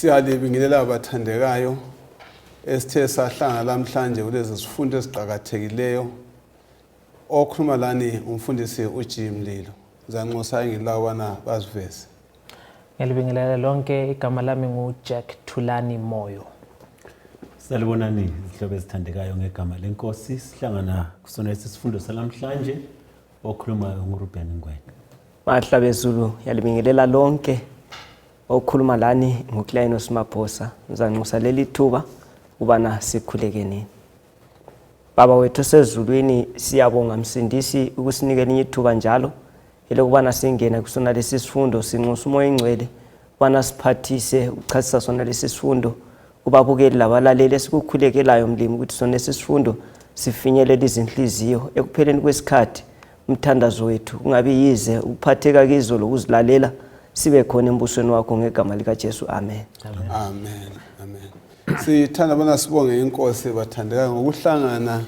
Siyalibingelela abathandekayo esithe sahlangana lamhlanje kulezi zifundo eziqakathekileyo. Okhuluma lani umfundisi uG Mlilo. Zanxusa engilawana baziveze. Ngiyalibingelela lonke, igama lami nguJack Thulani Moyo. Salibonani izihlobo ezithandekayo ngegama lenkosi, sihlangana kusona lesi sifundo salamhlanje. Okhulumayo nguRuben Ngwenya. Mahla bezulu, yalibingelela lonke. Okhuluma lani nguClainos Maphosa. Ngizanxusa leli thuba ubana sikhuleke nini. Baba wethu osezulwini, siyabonga Msindisi ukusinika elinye ithuba njalo elokubana singene kusona lesi sifundo. Sinxusa uMoya Oyingcwele ubana siphathise ukuchasisa sona lesi sifundo kubabukeli labalaleli. Esikukhulekelayo Mlimi ukuthi sona lesi sifundo sifinyelele izinhliziyo ekupheleni kwesikhathi. Umthandazo wethu kungabi yize ukuphatheka kizo lokuzilalela, sibe khona embusweni wakho, ngegama likaJesu, amen. Amen. Amen. Sithanda bona sibonge inkosi bathandekayo ngokuhlangana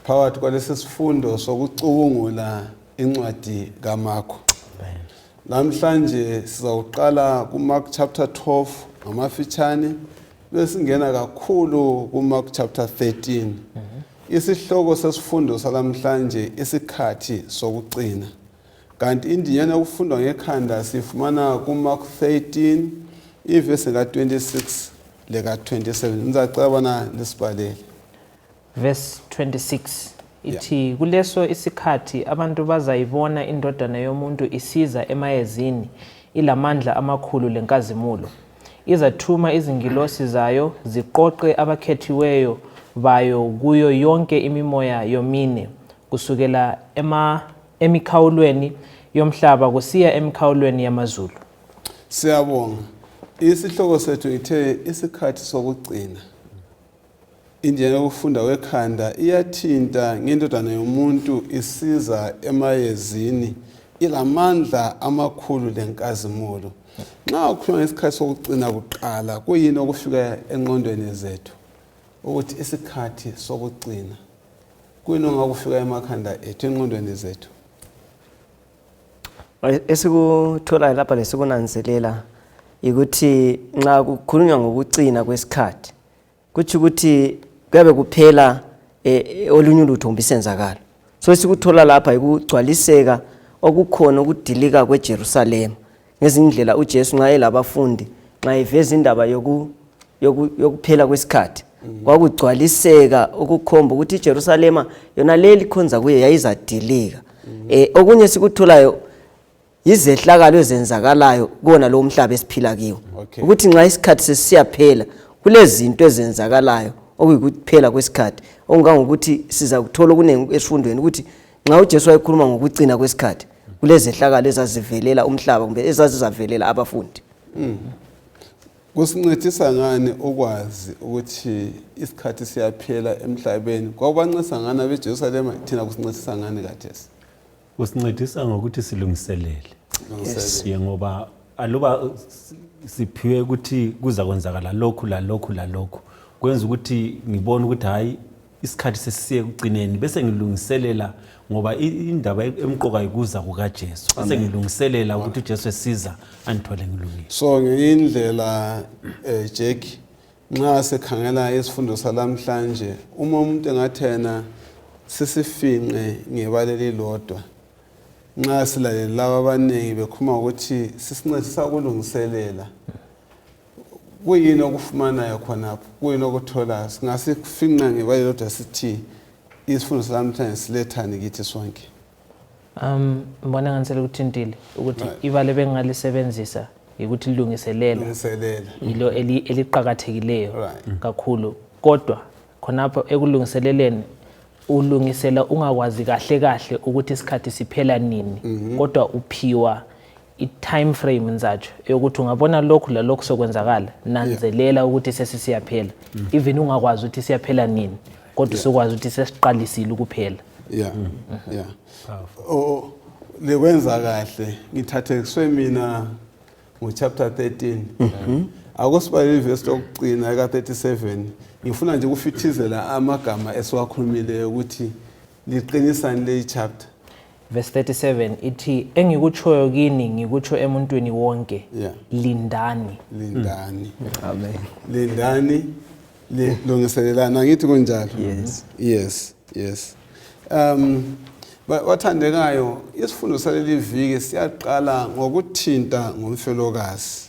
phakathi kwalesi sifundo sokucubungula incwadi kaMarko. Namhlanje sizawuqala kuMark chapter 12 ngamafitshane, besingena kakhulu kuMark chapter 13. Isihloko sesifundo salamhlanje, isikhathi sokucina. Kanti indinyana yokufundwa ngekhanda sifumana kuMark 13 ivesi ka-26 leka-27. Ngizacela bona lisibalele. Verse 26 ithi, kuleso isikhathi abantu bazayibona indodana yomuntu isiza emayezini ilamandla amakhulu lenkazimulo. Izathuma izingilosi zayo ziqoqe abakhethiweyo bayo kuyo yonke imimoya yomine, kusukela emikhawulweni yomhlaba kusiya emikhawulweni yamazulu. Siyabonga. Isihloko sethu ngithe isikhathi sokugcina. Indlela yokufunda kwekhanda iyathinta ngendodana yomuntu isiza emayezini ilamandla amakhulu lenkazimulo. Nxa ukhuluma ngesikhathi sokugcina kuqala, kuyini okufika engqondweni zethu? Ukuthi isikhathi sokugcina kuyini ongakufika emakhanda ethu, engqondweni zethu? Esikutholayo lapha lesikunanzelela ukuthi nxa kukhulunywa ngokucina kwesikhathi, kutsho ukuthi kuyabe kuphela olunye ulutho kumbe isenzakalo. So esikuthola lapha yikugcwaliseka okukhona ukudilika kweJerusalema. Ngezinye indlela uJesu nxa elabafundi, nxa eveza indaba yokuphela kwesikhathi, kwakugcwaliseka ukukhomba ukuthi iJerusalema yona leli khonza kuye yayizadilika. Okunye sikutholayo yizehlakalo ezenzakalayo kuwona lo mhlaba esiphila kiwo, ukuthi nxa isikhathi sesiyaphela kulezinto ezenzakalayo okuyikuphela kwesikhathi, okungangokuthi siza kuthola okuningi esifundweni ukuthi nxa uJesu wayekhuluma ngokucina kwesikhathi kulezehlakalo ezazivelela umhlaba kumbe ezazizavelela abafundi. Kusincedisa ngani ukwazi ukuthi isikhathi siyaphela emhlabeni? Kwakubancedisa ngani abeJerusalema? Thina kusincedisa ngani khathesi? Kusincedisa ngokuthi silungiselele. Ye, ngoba aluba siphiwe ukuthi kuza kwenzakala lokhu lalokhu lalokhu, kwenza ukuthi ngibone ukuthi hayi, isikhathi sesisiye ekugcineni, bese ngilungiselela, ngoba indaba emqoka yikuza kukaJesu, bese ngilungiselela ukuthi uJesu esiza andithole ngilungile. So ngenye indlela, Jack, nxa sikhangela isifundo salamhlanje, uma umuntu engathi yena sisifinqe ngebala elilodwa, nxa silalele laba abaningi bekhuluma ngokuthi sisincedisa ukulungiselela, kuyini okufumanayo khonapho? Kuyini okutholayo? Singasifinqa ngebala elilodwa sithi isifundo salamhlanje silethani kithi sonke? Ngibona ngani selikuthintile ukuthi ibala bengingalisebenzisa ukuthi lungiselela. Lungiselela. Yilo eliqakathekileyo kakhulu, kodwa khonapho ekulungiseleleni ulungisela ungakwazi kahle kahle ukuthi isikhathi siphela nini, kodwa uphiwa i-time frame nzatsho yokuthi ungabona lokhu lalokhu sokwenzakala, nanzelela ukuthi sesisiyaphela, even ungakwazi ukuthi siyaphela nini, kodwa usukwazi ukuthi sesiqalisile ukuphela. Yeah, oh, lekwenza kahle. Ngithathekiswe mina ngo-chapter 13. Akusibalele ivesi lokugcina eka-37. Ngifuna nje ukufithizela amagama esiwakhulumileyo ukuthi liqinisani leyi chapter. Verse 37 ithi engikutshoyo kini ngikutsho emuntwini wonke. Lindani. Lindani. Amen. Lindani, lungiselelana, angithi kunjalo? Yes. Yes, yes. Bathandekayo, isifundo saleli viki siyaqala ngokuthinta ngomfelokazi.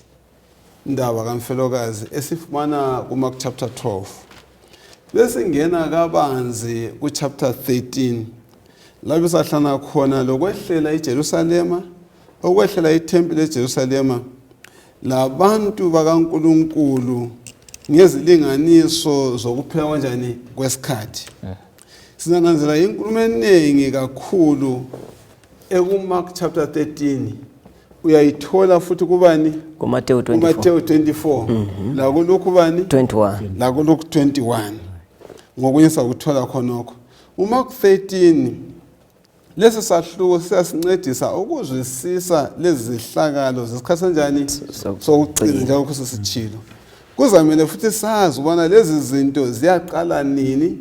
Indaba kamfelokazi esifumana kuMark chapter 12. Besingena kabanzi ku chapter 13. Lapho sahlana khona lokwehlela iJerusalema, okwehlela ithempeli eJerusalema labantu bakaNkuluNkulu ngezilinganiso zokuphela kanjani kwesikhathi. Sinananzela inkulumo eningi kakhulu ekuMark chapter 13. Uyayithola futhi kubani? KuMateyu 24. KuMateyu 24. La kuLuke bani? 21. La kuLuke 21. Ngokunye sakuthola khonokho. UMark 13 lesi sahluko siyasincedisa ukuzwisisa lezi zihlakalo zesikhathi sanjani sokugcina, njengoba sesitshilo. Kuzamele futhi sazi ubana lezi zinto ziyaqala nini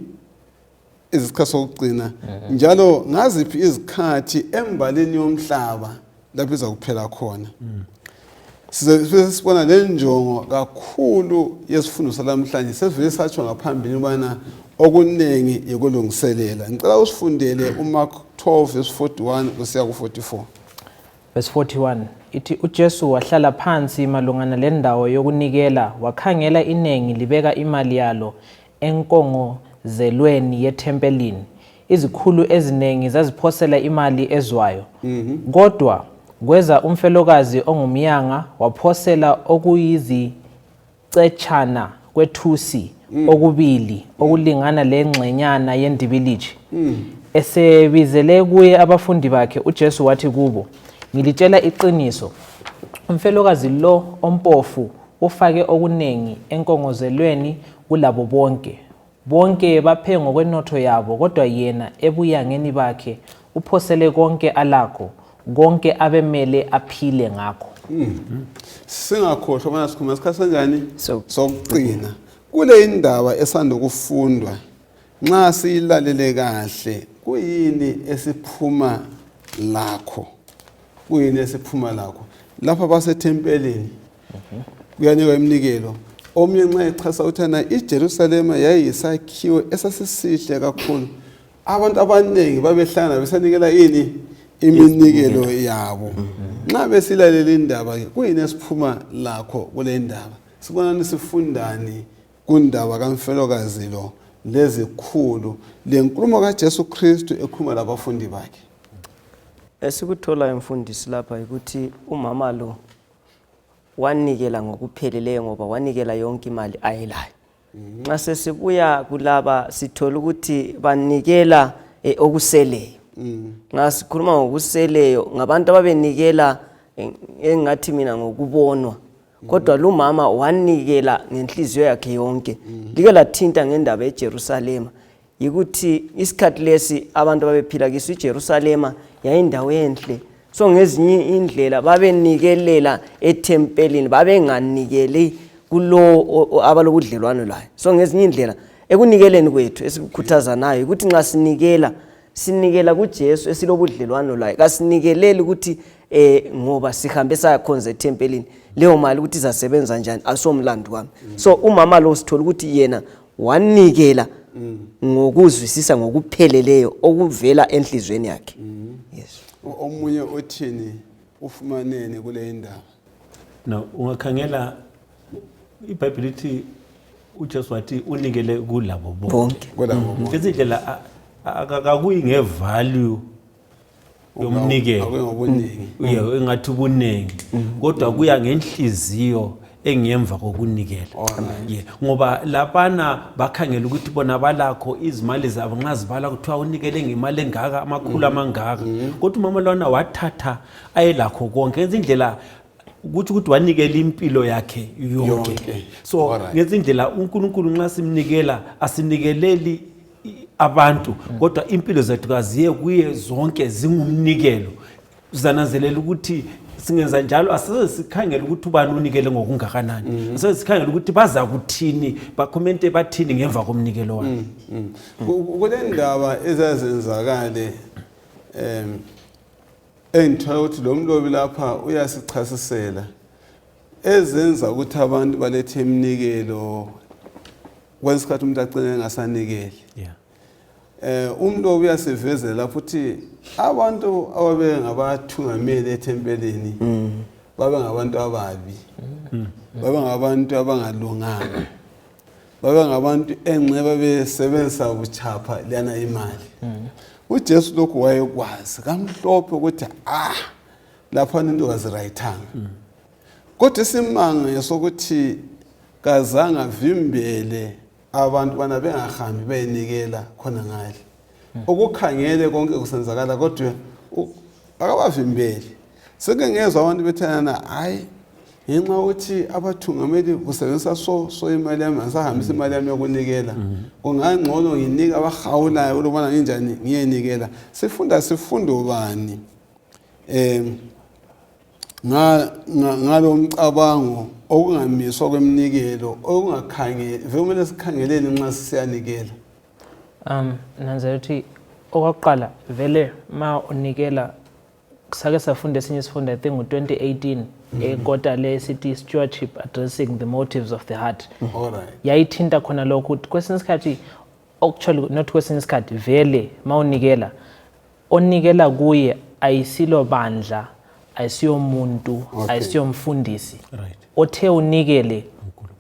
izikhathi sokugcina, njalo ngaziphi izikhathi embalini yomhlaba lapho iza kuphela khona. Size sibona le njongo kakhulu yesifundo salamhlanje. Sesivele satsho ngaphambili ubana okuningi yikulungiselela. Ngicela usifundele uMark 12 verse 41 kusiya ku-44. Verse 41 ithi uJesu wahlala phansi malungana lendawo yokunikela, wakhangela iningi libeka imali yalo enkongozelweni yethempelini. Izikhulu eziningi zaziphosela imali ezwayo. Kodwa kweza umfelokazi ongumyanga waphosela okuyizicetshana kwethusi okubili okulingana lengxenyana yendibilitshi. Esebizele kuye abafundi bakhe, uJesu wathi kubo, ngilitshela iqiniso, umfelokazi lo ompofu ufake okuningi enkongozelweni kulabo bonke. Bonke baphe ngokwenotho yabo, kodwa yena ebuyangeni bakhe uphosele konke alakho, konke abemele aphile ngakho. Singakhohlwa ubana sikhuluma isikhathi sanjani sokugcina. Kule indaba esanda ukufundwa, nxa siyilalele kahle, kuyini esiphuma lakho? Kuyini esiphuma lakho? Lapha basethempelini kuyanikwa iminikelo. Omunye nxa echasa uthana iJerusalema yayiyisakhiwo esasisihle kakhulu, abantu abaningi babehlangana besanikela ini iminikelo yabo. Nxa besilalela indaba ke, kuyini esiphuma lakho kule ndaba? Sibonani, sifundani kundaba kamfelokazi lo lezikhulu, lenkulumo kaJesu Kristu ekhuluma labafundi bakhe? Esikutholayo mfundisi lapha ukuthi umama lo wanikela ngokupheleleyo, ngoba wanikela yonke imali ayelayo. Nxa sesibuya kulaba sithola ukuthi banikela okuseleyo. Nxa sikhuluma ngokuseleyo, ngabantu ababenikela engathi mina ngokubonwa, kodwa lumama wanikela ngenhliziyo yakhe yonke. Like lathinta ngendaba eJerusalema, yikuthi isikhathi lesi abantu ababephila kiso, iJerusalema yayindawo enhle, so ngezinye indlela babenikelela ethempelini, babenganikeli kulo abalobudlelwano layo. So ngezinye indlela ekunikeleni kwethu esikukhuthazanayo ukuthi nxa sinikela, sinikela kuJesu esilobudlelwano laye, kasinikeleli ukuthi ngoba sihambe sayakhonza ethempelini, leyo mali ukuthi izasebenza njani asomlando wami. So umama lo sithola ukuthi yena wanikela ngokuzwisisa ngokupheleleyo okuvela enhliziyweni yakhe. Yes. Omunye uthini, ufumaneni kule indaba? No, ungakhangela iBhayibheli ithi uJesu wathi unikele kulabo bonke. Bonke. Kulabo bonke. Ngezinye indlela kakuyi ngevalue yomnikelo. Akuyi ngobuningi. Uye engathi ubuningi, kodwa kuya ngenhliziyo engemva kokunikela. Yeah, ngoba labana bakhangela ukuthi bona balakho izimali zabo, nxa zibala kuthiwa unikele ngemali engaka, amakhulu amangaka, kodwa umama lwana wathatha ayelakho konke. Ngenza indlela kuthi ukuthi wanikela impilo yakhe yonke. Yonke. So ngenza indlela uNkulunkulu nxa simnikela, asinikeleli abantu, kodwa impilo zethu kaziye kuye zonke zingumnikelo. Sizananzelela ukuthi singenza njalo asize sikhangele ukuthi ubani unikele ngokungakanani, asize sikhangele ukuthi baza kuthini, bacommente bathini ngemva komnikelo wakhe. Kule ndaba ezazenzakale Engithola ukuthi lo mlobi lapha uyasichasisela ezenza ukuthi abantu balethe iminikelo kwesinye isikhathi umuntu agcine engasanikeli. Yeah. Umlobi uyasivezela lapho ukuthi abantu ababe ngabathungameli ethempelini babe ngabantu ababi, babe ngabantu abangalunganga, babe ngabantu enxe babesebenzisa buchapha lana imali. UJesu lokhu wayekwazi kamhlophe ukuthi lapha into kazirayithanga. Kodwa isimanga ngesokuthi kazange avimbele abantu bana bengahambi beyinikela khona ngale. Ukukhangele konke kusenzakala kodwa akabavimbeli. Seke ngezwa abantu bethana hayi ngenxa yokuthi abathungameli kusebenzisa so imali yami angisahambisa imali yami yokunikela. Kungangcono nginike abahawulayo ukubana nginjani ngiyenikela. Sifunda sifundo bani ngalo mcabango okungamiswa kweminikelo okungakhangeli vele kumele sikhangeleni nxa sisiyanikela. Nanzela ukuthi okokuqala vele ma unikela sake safunda esinye isifundo I think ngo-2018 ekota le sithi stewardship addressing the motives of the heart. All right. Yayithinta khona lokho ukuthi kwesinye isikhathi actually not kwesinye isikhathi vele ma unikela onikela kuye ayisilo bandla, ayisiyo muntu, ayisiyo mfundisi. Right. Othe unikele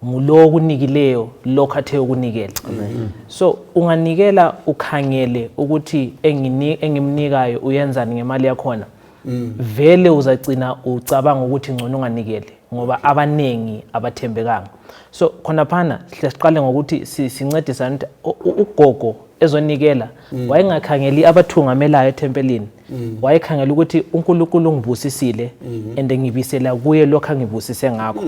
ngulo okunikileyo lokho athe ukunikele. So unganikela ukhangele ukuthi engimnikayo uyenzani ngemali yakhona. Vele uzagcina ucabanga ukuthi ngcono unganikele ngoba abanengi abathembekanga. So khona phana sihle siqale ngokuthi sincedisane ukuthi ugogo ezonikela wayengakhangeli abathungamelayo ethempelini. Wayekhangela ukuthi uNkulunkulu ungibusisile and ngibisela kuye lokho angibusise ngakho.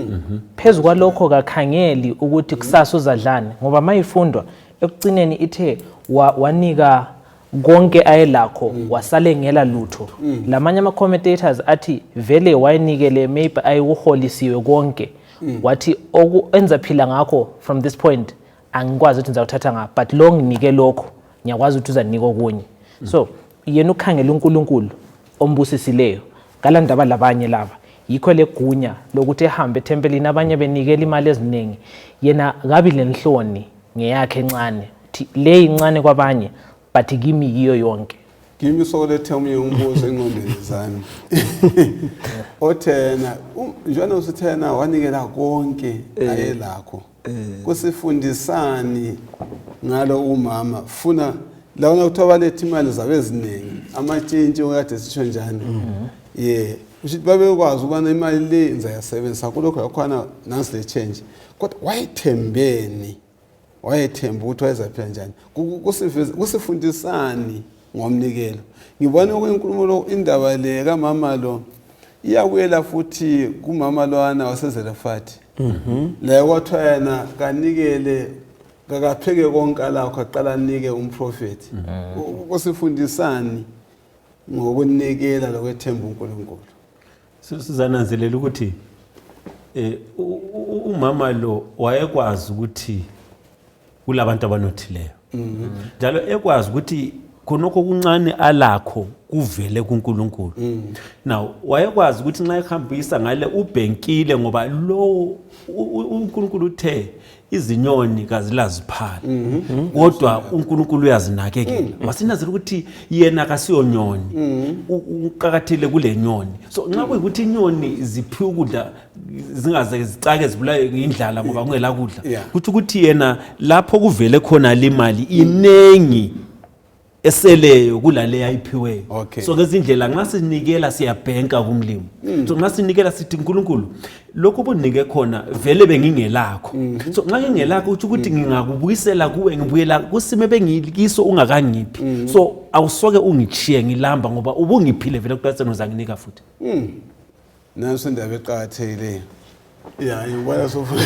Phezu kwalokho kakhangeli ukuthi kusasa uzadlani ngoba mayifundwa ekugcineni ithe wanika konke ayelakho wasale ngela lutho. Lamanye ama commentators athi vele wayenikele maybe ayikuholisiwe konke. Wathi enza phila ngakho from this point angikwazi ukuthi ngizawuthatha ngapha but lo nginike lokho ngiyakwazi ukuthi uzanika okunye. So yena ukhangela uNkulunkulu ombusisileyo kalandaba labanye laba yikho legunya lokuthi ehambe ethempelini abanye benikela imali eziningi yena kabi lenhloni ngeyakhe encane le incane kwabanye but kimi yiyo yonke. Kimi sokulethe omunye umbuzo engqondweni zami. Othena njena usithena wanikela konke ayelakho. Kusifundisani ngalo umama funa lawona kuthiwa balethe imali zabo eziningi amatshintshi okade sisho njani. Yeah, usho babekwazi ukubana imali le ngizayasebenzisa kulokho yakhona nansi le change. Kodwa wayethembeni? Wayethemba ukuthi wayezaphila njani? Kusifundisani ngomnikelo? Ngibona okuyinkulumo lo indaba le kamama lo iyabuyela futhi kumama lwana waseZerefati. La kwathiwa yena kanikele kakapheke konke alakho aqala anike umprofeti. Kusifundisani ngokunikela lokwethemba uNkulunkulu? Sizananzelela ukuthi umama lo wayekwazi ukuthi kulabantu abanothileyo. Njalo ekwazi ukuthi khonokho kuncane alakho kuvele kuNkulunkulu. Now wayekwazi ukuthi nxa ehambisa ngale ubhenkile ngoba lo uNkulunkulu uthe izinyoni kazilaziphala kodwa uNkulunkulu uyazinakekela. Wasinazela ukuthi yena akasiyo nyoni, uqakathekile kule nyoni. So nxa kuyikuthi inyoni ziphiwe ukudla zingaze zicake zibulawe ngendlala ngoba kungela kudla, kuthi ukuthi yena lapho kuvele khona le mali inengi eseleyo kulale ayiphiweyo. So ngezindlela nxa sinikela siyabhenka kumlimi. So nxa sinikela sithi uNkulunkulu lokho obunike khona vele bengingelakho. So nxa ngingelakho uthi ukuthi ngingakubuyisela kuwe ngibuyela kusimo bengikiso ungakangiphi. So awusoke ungichiye ngilamba ngoba ubungiphile vele kuqaliseni uzanginika futhi. Nanso indaba eqakathekileyo. Yeah, ngibona sofuna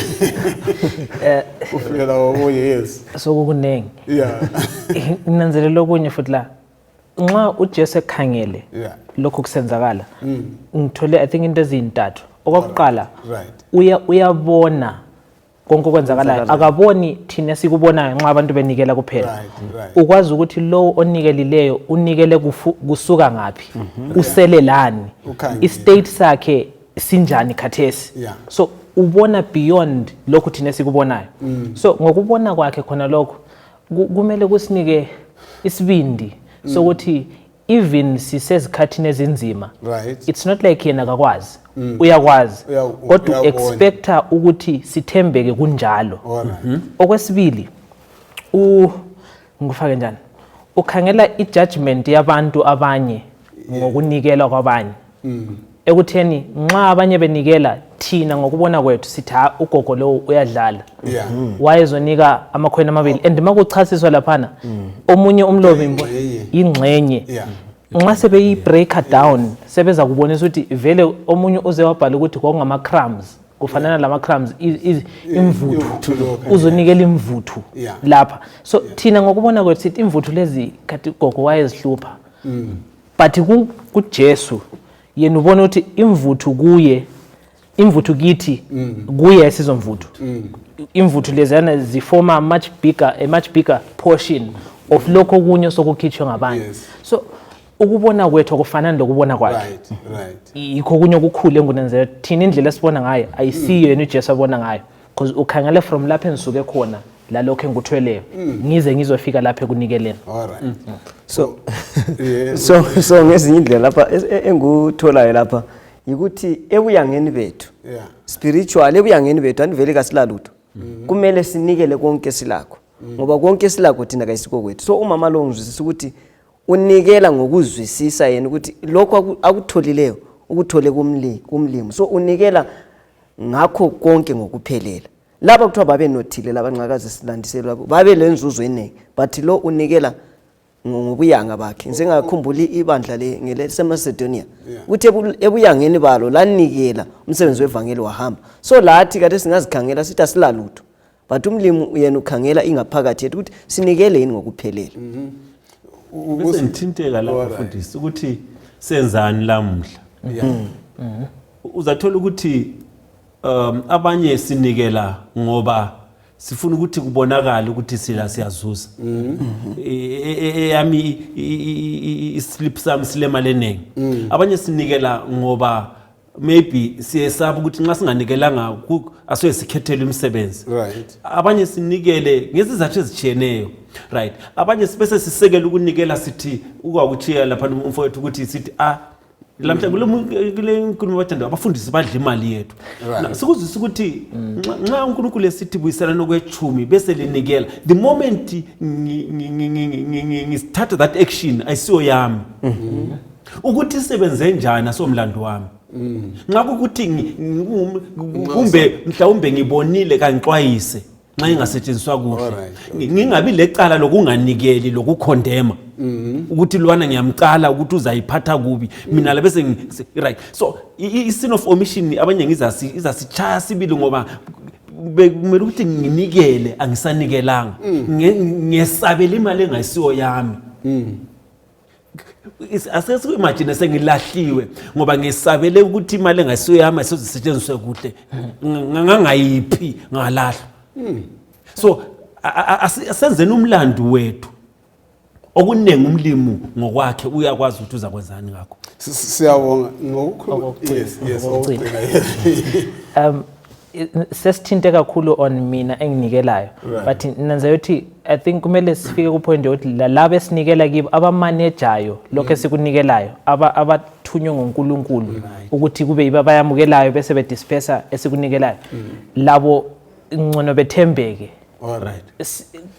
ufika la okunye, yes. Sokukuningi. Yeah. Nanzelela okunye futhi la. Nxa uJesu ekhangele lokho kusenzakala, ngithole I think into ezintathu. Okokuqala, uyabona Konke okwenzakalayo akaboni thina esikubonayo nxa abantu benikela kuphela. Ukwazi ukuthi lowo onikelileyo unikele kusuka ngaphi, usele lani, i-state sakhe sinjani khathesi. So ubona beyond lokhu thina esikubonayo. So ngokubona kwakhe khona lokho kumele kusinike isibindi sokuthi even sisezikhathini ezinzima, it's not like yena akakwazi, uyakwazi, kodwa expecta ukuthi sithembeke kunjalo. Okwesibili, ngikufake njani, ukhangela i-judgment yabantu abanye ngokunikelwa kwabanye, ekutheni nxa abanye benikela, thina ngokubona kwethu sithi ha, ugogo lowo uyadlala, wayezonika amakhweni amabili, and makuchasiswa laphana omunye umlobi ingxenye nxa sebeyi-breaker down sebeza kubonisa ukuthi vele omunye uze wabhala ukuthi kwakungama-crumbs, kufanana lama-crumbs, imvuthu, uzonikela imvuthu lapha. So thina ngokubona kwethu sithi imvuthu lezi khathi gogo wayezihlupha, but kuJesu yena ubona ukuthi imvuthu kuye, imvuthu kithi, kuye ayisizomvuthu. Imvuthu lezana zifoma much bigger, a much bigger portion of lokho okunye sokukhitshwe ngabanye. So ukubona kwethu akufanani lokubona kwakhe. Yikho okunye okukhulu engunenzela thina indlela esibona ngayo ayisiyo yena uJesu abona ngayo, because ukhangele from lapho engisuke khona lalokho engikuthweleyo ngize ngizofika lapho ekunikeleni. All right. So Yes. So ngezinye indlela lapha engikutholayo lapha yikuthi ebuyangeni bethu, spiritual ebuyangeni bethu, anivele kasilalutho, kumele sinikele konke silakho, ngoba konke silakho thina kayisiko kwethu. So umama lo ngizwisisa ukuthi unikela ngokuzwisisa yena ukuthi lokho akutholileyo ukuthole kumlimi, so unikela ngakho konke ngokuphelela. Laba kuthiwa babenothile laba, nxakaze silandiselwa babe lenzuzo eningi, but lo unikela ngobuyanga bakhe. Ngisengakhumbuli ibandla le ngeleseMacedonia, ukuthi ebuyangeni balo lanikela, umsebenzi wevangeli wahamba. So lathi kade singazikhangela sithi asilalutho, but umlimi yena ukhangela ingaphakathi yethu ukuthi sinikele yini ngokuphelela. Bese ngithinteka lapha, mfundisi, ukuthi senzani lamuhla. Uzathola ukuthi abanye sinikela ngoba sifuna ukuthi kubonakale ukuthi sila siyazuza. Eyami islip sami silemali eningi. Abanye sinikela ngoba maybe siyesaba ukuthi nxa singanikelanga asuke sikhethelwe imisebenzi. Abanye sinikele ngezizathu ezitshiyeneyo, right? Abanye bese sisekela ukunikela, sithi ukwakutshiya lapha umfowethu ukuthi sithi ah, lamhla kule nkulumo bathanda abafundisi badla imali yethu. Sikuzwisa ukuthi nxa uNkulunkulu esithi buyiselana okwechumi bese linikela, the moment ngisithatha that action, ayisiyo yami ukuthi isebenze njani, asomlando wami. Nxa kukuthi kumbe mhlawumbe ngibonile, kangixwayise nxa ingasetshenziswa kuhle. Ngingabi lecala lokunganikeli, lokukhondema ukuthi lwana ngiyamcala ukuthi uzayiphatha kubi mina la bese right. So i-sin of omission abanye izasichaya sibili, ngoba bekumele ukuthi nginikele, angisanikelanga. Ngesabela imali engayisiyo yami. Ase siku-imagine sengilahliwe ngoba ngisabele ukuthi imali engayisiyo yami ayisoze isetshenziswe kuhle, ngangayiphi, ngalahlwa. So asenzeni umlando wethu okuningi. Umlimu ngokwakhe uyakwazi ukuthi uzakwenzani ngakho. Siyabonga ngokukhuluma. Okokugcina, Yes, okokugcina. okokugcina, yes. Sesithinte kakhulu on mina enginikelayo, but nanza ukuthi I think kumele sifike kupoint yokuthi laba esinikela kibo, abamanejayo lokho esikunikelayo, abathunywe nguNkulunkulu ukuthi kube yibo abayamukelayo bese bedispersa esikunikelayo, labo ngcono bethembeke. All right.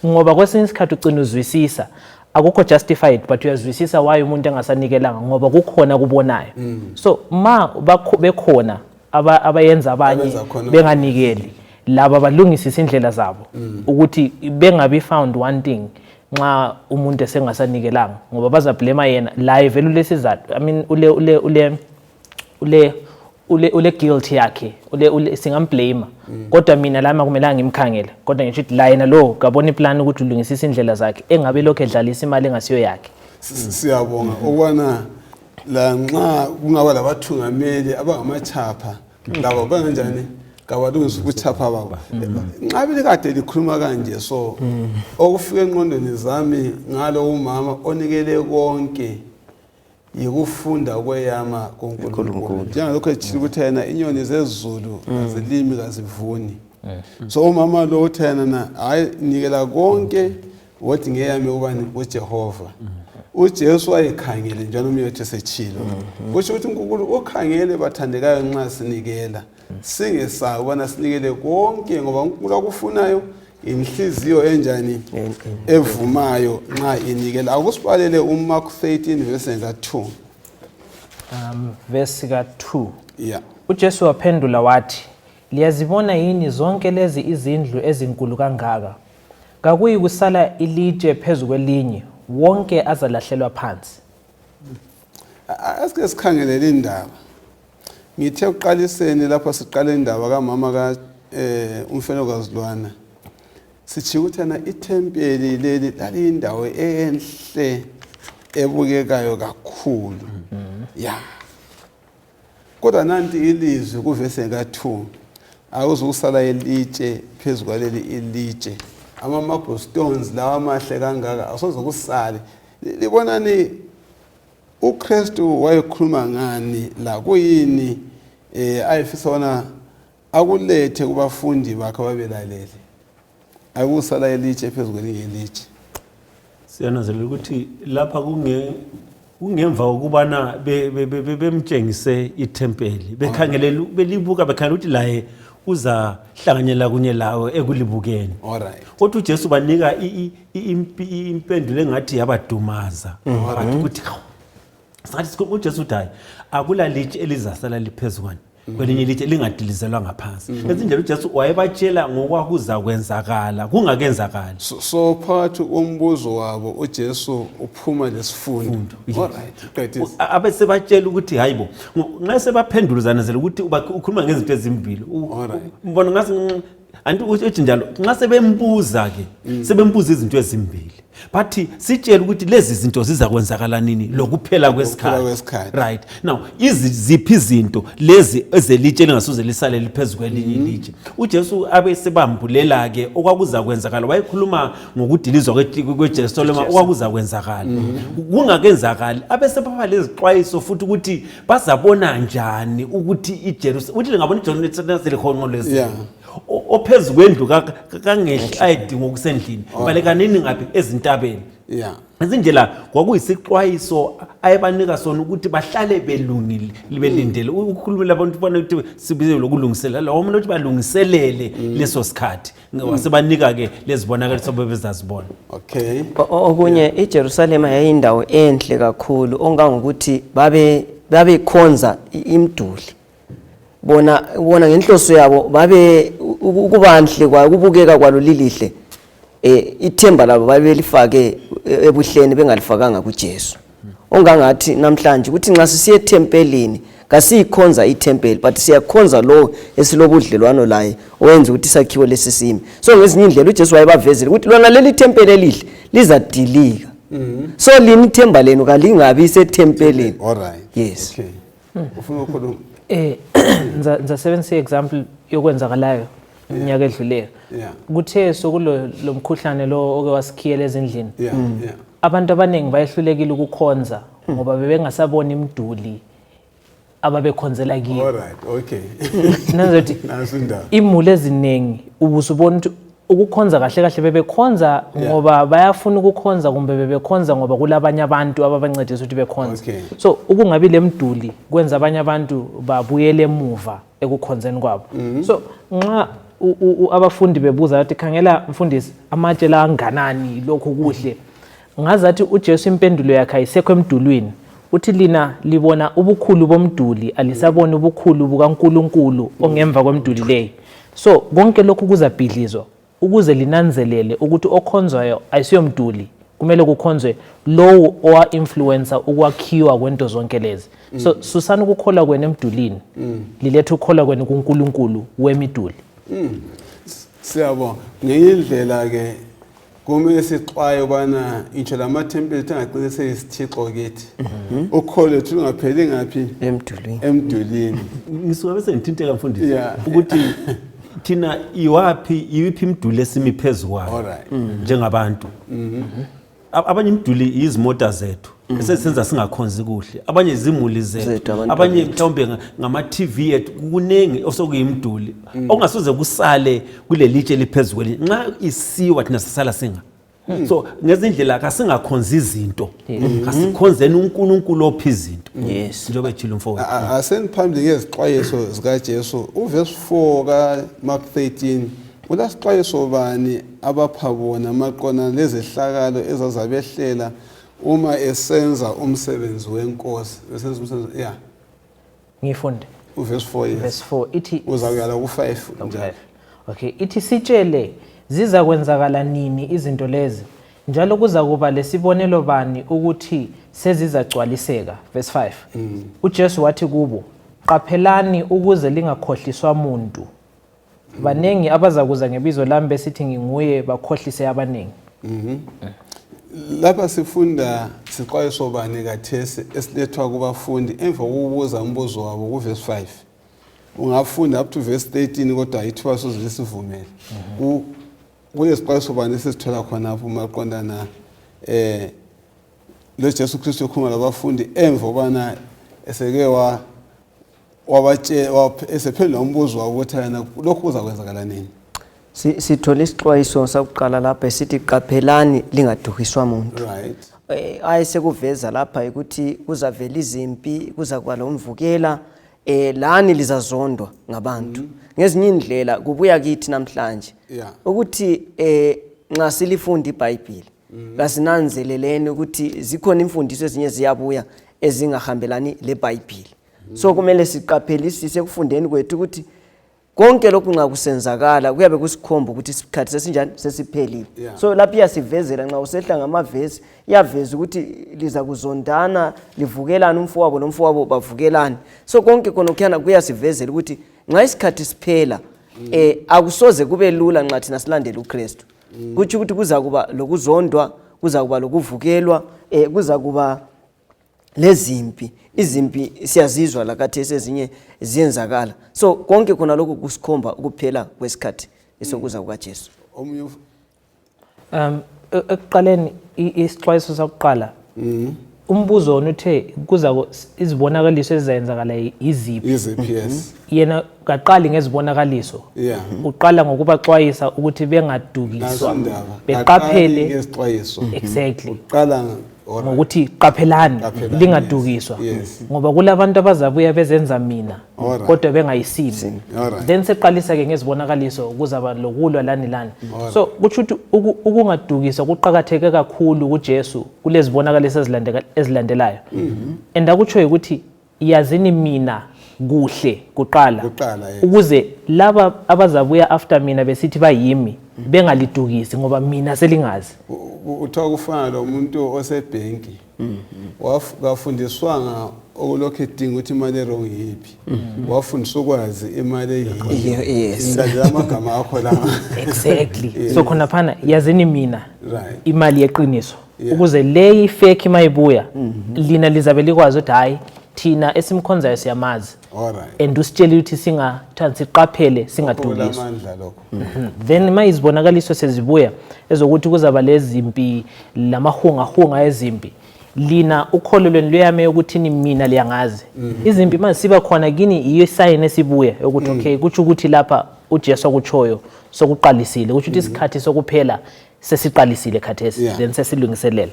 Ngoba kwesinye isikhathi ugcina uzwisisa, akukho justified, but uyazwisisa why umuntu engasanikelanga, ngoba kukhona kubonayo. So ma bekhona abayenza abanye Abenza khona. benganikeli, laba balungisisa indlela zabo ukuthi bengabi found wanting nxa umuntu esengasanikelanga, ngoba bazablema yena la vele ulesizathu, I mean ule guilt yakhe, ule singamblame, kodwa mina lami akumelanga ngimkhangele, kodwa ngisho ukuthi la yena lo kabona iplan ukuthi ulungisisa indlela zakhe engabe lokho edlalisa imali engasiyo yakhe. Siyabonga ukubana la nxa kungaba labathungameli abangamachapha labo banganjani. Kabalungisa ubuchapha babo. Nxa belikade likhuluma kanje so okufika engqondweni zami ngalo umama onikele konke yikufunda kweyama kuNkulunkulu. Njengalokho etshilo ukuthi yena inyoni zezulu azilimi kazivuni. So umama lo uthi yena na hayi nikela konke wothi ngeyami ubani uJehova. uJesu wayekhangele njalo umyethu esetshilo. Kusho ukuthi uNkulunkulu ukhangele bathandekayo nxa sinikela. Singesabi ubana sinikele konke ngoba uNkulunkulu akufunayo inhliziyo enjani evumayo nxa inikela. Akusibalele uMark 13 verse ka-2. Verse ka-2. Yeah. UJesu waphendula wathi, liyazibona yini zonke lezi izindlu ezinkulu kangaka? Kakuyi kusala ilitshe phezu kwelinye, wonke azalahlelwa phansi. Asike sikhangelele indaba. Ngithe ekuqaliseni lapho siqala indaba kamama ka umfelokazi lwana. Sitshiya ukuthi yena ithempeli leli laliyindawo enhle ebukekayo kakhulu. Ya. Kodwa nanti ilizwi kuvese ka-2 akuzukusala ilitshe phezu kwaleli ilitshe. Ama marble stones lawa amahle kangaka asoze kusale. Libonani uKristu wayekhuluma ngani la kuyini ayefisa wona akulethe kubafundi bakhe ababelalele. Akusala ilitshe phezu kwelinye ilitshe. Siyananzelela ukuthi lapha kungemva kokubana bemtshengise ithempeli, bekhangelele belibuka bekhangela ukuthi laye uzahlanganyela kunye lawo ekulibukeni. Kodwa uJesu banika impendulo engathi yabadumaza. Bathi ukuthi sathi uJesu uthi hayi akula litshe elizasala liphezu kwani kwelinye ilitshe lingadilizelwa ngaphansi. Ezindlela uJesu wayebatshela ngokwakuzakwenzakala kungakenzakali. So phakathi kombuzo wabo uJesu uphuma lesifundo. Alright, qedisa. Abesebatshela ukuthi hayibo nxa sebaphenduluzanezela ukuthi ukhuluma ngezinto ezimbili. Mbona ngathi anti uthi njalo nxa sebembuza ke sebembuza izinto ezimbili bathi sitshele ukuthi lezi zinto zizakwenzakala nini lokuphela kwesikhathi. Right now iziphi izinto lezi ezelitshe lingasoze lisale liphezu kwelinye ilitshe. uJesu abe sebambulela ke okwakuzakwenzakala. Wayekhuluma ngokudilizwa kweJerusalema okwakuzakwenzakala kungakenzakali. Abe sebaba lezixwayiso futhi ukuthi bazabona njani ukuthi iJerusalema uthi lingabona iJerusalema selihonqolezile. Ophezu kwendlu kangehli ayedinga okusendlini balekanini ngaphi ezintabeni. Izindlela kwakuyisixwayiso ayebanika sona ukuthi bahlale belungile belindele ukukhulumela abantu bona ukuthi sibize lokulungiselela lawo umuntu ukuthi balungiselele leso sikhathi wasebanika ke lezibonakaliso bebezazibona. Okay. Okunye iJerusalema yayindawo enhle kakhulu ongangokuthi babekhonza imiduli. Bona ngenhloso yabo babe ukubanhle kwayo ukubukeka kwalo lilihle. Ithemba labo babelifake ebuhleni bengalifakanga kuJesu. Ongangathi namhlanje ukuthi nxa sisiye ethempelini kasiyikhonza ithempeli but siyakhonza lo esilobudlelwano laye owenza ukuthi isakhiwo lesi sime. So ngezinye indlela uJesu wayebavezela ukuthi lona leli thempeli elihle lizadilika. So lini ithemba lenu kalingabi sethempelini. All right. Yes. Okay. Ufuna ukukhuluma? Ngizasebenzisa i-example yokwenzakalayo iminyaka edluleyo. Kuthe sokulo lo mkhuhlane lo oke wasikhiyela ezindlini. Abantu abaningi bayehlulekile ukukhonza ngoba bebengasaboni imiduli ababekhonzela kiyo. All right, okay. Nanzothi imuli eziningi ubusubona ukuthi ukukhonza kahle kahle bebekhonza ngoba bayafuna ukukhonza kumbe bebekhonza ngoba kulabanye abantu ababancedisa ukuthi bekhonze. So ukungabi lemiduli kwenza abanye abantu babuyele emuva ekukhonzeni kwabo. So nxa abafundi bebuza bathi khangela mfundisi amatshe la anganani lokhu kuhle, ngazathi uJesu impendulo yakhe ayisekho emdulwini. Uthi lina libona ubukhulu bomduli alisaboni ubukhulu bukaNkulunkulu ongemva kwemduli leyi. So konke lokhu kuzabhidlizwa ukuze linanzelele ukuthi okhonzwayo ayisiyomduli, kumele kukhonzwe lowo owa-influencer ukwakhiwa kwento zonke lezi. So susani ukukholwa kwenu emdulini, lilethe ukukholwa kwenu kuNkulunkulu wemiduli. Siyabonga. Ngenye indlela ke Kumele sixwaye ubana ngitsho lamathempeli ethu angagcine seyisithixo kithi. Ukholo lwethu lungapheli ngaphi? Emdulini. Emdulini. Ngisuka bese ngithinteka mfundisi Yeah. ukuthi thina iwaphi iwiphi imiduli esimi phezu kwayo Alright. njengabantu. Abanye imiduli izimota zethu esesenza singakhonzi kuhle, abanye izimuli zethu, Zethu, abantwana abanye bethu. mhlawumbe ngama-TV ethu, kuningi osokuyimiduli okungasoze kusale kulelitshe eliphezu kwelinye. Nxa isiwa thina sisala singa so ngezindlela kasingakhonzi izinto, kasikhonzeni uNkulunkulu opha izinto. Yes. Njengoba etshilo umfowethu. Aseniphambili ngezixwayiso zikaJesu. Uvesi 4 kaMark 13 ulasixwayiso bani abapha bona maqondana lezehlakalo ezazabehlela uma esenza umsebenzi wenkosi, esenza umsebenzi, yeah. Ngifunde. Uvesi 4, yes. Verse 4 ithi, Uzakuyala ku-5 njalo. Okay, ithi sitshele ziza kwenzakala nini izinto lezi, njalo kuza kuba lesibonelo bani ukuthi sezizagcwaliseka. Verse 5, uJesu wathi kubo, qaphelani ukuze lingakhohliswa muntu. Baningi abazakuza ngebizo lami besithi nginguye, bakhohlise abaningi. Lapha sifunda sixwayiso bani kathesi esilethwa kubafundi emva kokubuza umbuzo wabo kuvesi 5? Ungafunda up to verse 13, kodwa ithuba soze lisivumele. Kulesixwayiso bani esisithola khonapho maqondana lo Jesu Kristu ekhuluma labafundi emva kobana eseke wa wabatshela esephendula umbuzo wabo ukuthi yena lokhu kuzakwenzakala nini? Sithola isixwayiso sakuqala lapha esithi qaphelani lingaduhiswa muntu. Ayesekuveza lapha ukuthi kuzavela izimpi, kuzakuba lomvukela, lani lizazondwa ngabantu. Ngezinye indlela kubuya kithi namhlanje ukuthi nxa silifunda iBhayibheli kasinanzeleleni ukuthi zikhona imfundiso ezinye ziyabuya ezingahambelani leBhayibheli. So kumele siqaphelisise ekufundeni kwethu ukuthi konke lokhu nxa kusenzakala kuyabe kusikhomba ukuthi isikhathi sesinjani, sesiphelile. So lapho iyasivezela nxa usehla ngamavesi, iyaveza ukuthi liza kuzondana, livukelane, umfowabo nomfowabo bavukelane. So konke khonokhuyana kuyasivezela ukuthi nxa isikhathi siphela akusoze kube lula nxa thina silandela uKristu. Kutsho ukuthi kuza kuba lokuzondwa, kuza kuba lokuvukelwa, kuza kuba lezimpi. Izimpi siyazizwa la khathesi, ezinye ziyenzakala. So konke khona lokhu kusikhomba ukuphela kwesikhathi esokuza kukaJesu. Omunye Ekuqaleni isixwayiso sakuqala, umbuzo wona uthe kuza izibonakaliso ezizayenzakala yiziphi? Iziphi, yes. Yena kaqali ngezibonakaliso, uqala ngokubaxwayisa ukuthi bengadukiswa, Naso indaba. beqaphele. Aqali ngezixwayiso. Exactly. Uqala alright. Ngokuthi qaphelani, Qaphelani, lingadukiswa, yes. ngoba kulabantu abazabuya bezenza mina kodwa bengayisimi. Then seqalisa ke ngezibonakaliso, kuzaba lokulwa lani lani. So kutsho ukuthi ukungadukiswa kuqakatheke kakhulu kuJesu kulezibonakaliso ezilandelayo. And akutsho ukuthi yazini mina kuhle kuqala, Kuqala, yes. ukuze laba abazabuya after mina besithi bayimi bengalidukisi, ngoba mina selingazi. Uthiwa kufana lo muntu osebhenki, kafundiswanga okulokhu edinga ukuthi imali e-wrong yiphi, wafundiswa ukwazi imali eyiyo. Ngilandela amagama akho la. Exactly. So khonaphana yazini mina imali yeqiniso, ukuze leyi fake mayibuya lina lizabe likwazi ukuthi hayi, thina esimkhonzayo siyamazi and usitshele ukuthi singathandi, siqaphele, singadukiswa. Kulamandla lokho. Then ma izibonakaliso sezibuya ezokuthi kuzaba lezimpi lamahungahunga ezimpi, lina ukholo lwenu luyame ukuthini mina liyangazi. Izimpi manje siba khona kini, yiyo isayini esibuya yokuthi okay, kutsho ukuthi lapha uJesu akutshoyo sokuqalisile, kutsho ukuthi isikhathi sokuphela sesiqalisile khathesi. Then sesilungiselela.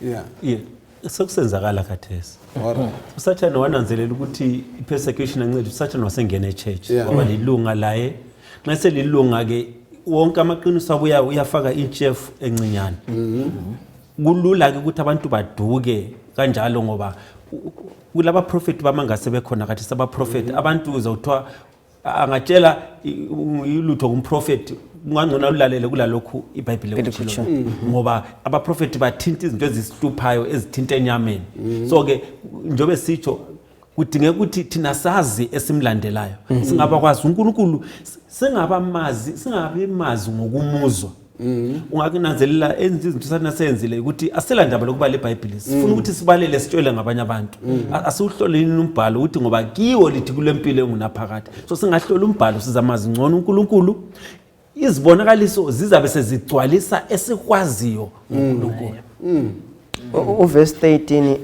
Yeah. Sekusenzakala khathesi. Usathane wananzelela ukuthi i-persecution anceda, usathane wasengena e-church, waba lilunga laye. Nxa selilunga-ke, wonke amaqiniso abuya uyafaka intshefu encinyane. Kulula-ke ukuthi abantu baduke kanjalo, ngoba kulabaprofethi bamangase bekhona khathesi. Abaprofethi, abantu uzawuthiwa angatshela ilutho ngumprofethi, kungangcono alulalele kulalokhu iBhayibhile ekutshilo, ngoba abaprofethi bathinta izinto ezisihluphayo, ezithinta enyameni. So-ke njengoba sitsho, kudingeka ukuthi thina sazi esimlandelayo, singabakwazi uNkulunkulu, singabamazi, singabi mazi ngokumuzwa. Ungakunanzelela enza izinto sathi nasenzile ukuthi asela ndaba lokubala iBhayibheli, sifuna ukuthi sibalele sitshele ngabanye abantu. Asiwuhloleni umbhalo ukuthi ngoba kiwo lithi kulempilo engunaphakade. So singahlola umbhalo sizamazi ngcono uNkulunkulu. Izibonakaliso zizabe sezigcwalisa esikwaziyo ngoNkulunkulu. Uverse 13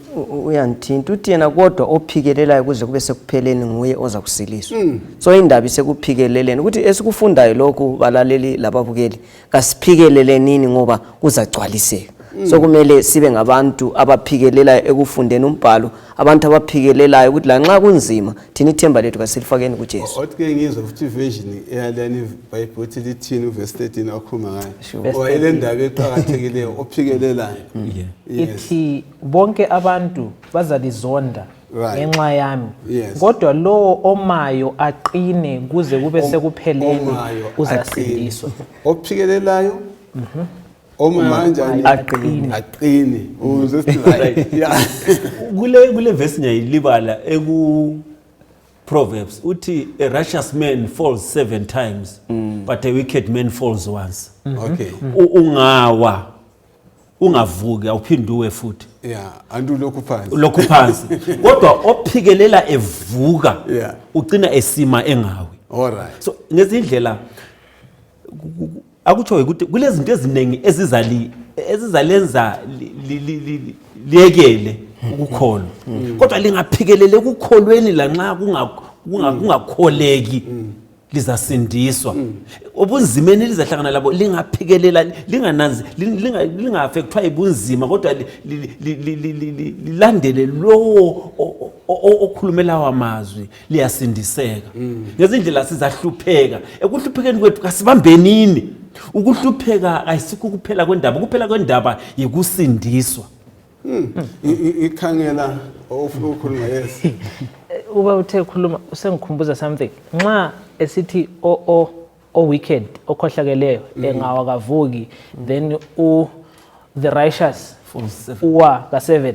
uyangithinta, uthi yena kodwa ophikelelayo kuze kube sekupheleni nguye oza kusiliswa. So indaba isekuphikeleleni, ukuthi esikufundayo lokhu balaleli lababukeli, kasiphikelele ngoba kuzagcwaliseka. So kumele sibe ngabantu abaphikelelayo ekufundeni umbhalo, abantu abaphikelelayo ukuthi lanxa kunzima thina ithemba lethu kasilifakeni kuJesu. Othi ke ngizwe futhi iversion eyaleni iBhayibheli ukuthi lithini uverse 13 akhuluma ngayo. Verse Or ile ndaba eqakathekileyo ophikelelayo. Ithi bonke abantu bazalizonda ngenxa yami, kodwa lowo omayo aqine kuze kube sekupheleni Omayo uzasindiswa. Ophikelelayo omayo kanjani? Aqine. Aqine. Uze sithi right. Yeah. Kule verse ngiyayilibala eku Proverbs uthi a righteous man falls 7 times but a wicked man falls once. Ungawa ungavuki, awuphinde uwe futhi. Yeah, antu lokhu phansi. Lokhu phansi. Kodwa ophikelela evuka ugcina esima engawi. All right. So ngezindlela akutsho ukuthi kulezinto eziningi ezizalenza liyekele ukukholwa. Kodwa lingaphikelele ekukholweni lanxa kungakholeki lizasindiswa. Obunzimeni lizahlangana labo lingaphikelela, lingananzi, lingaaffectwa ibunzima, kodwa lilandele lowo okhulumela amazwi, liyasindiseka. Ngezindlela sizahlupheka. Ekuhluphekeni kwethu kasibambenini. Ukuhlupheka ayisikho kuphela kwendaba, kuphela kwendaba yikusindiswa. Ikhangela ofuna ukukhuluma, yes. Uba uthe khuluma usengikhumbuza something. Nxa esithi o wicked okhohlakeleyo engawa kavuki, then u the righteous uwa ka 7.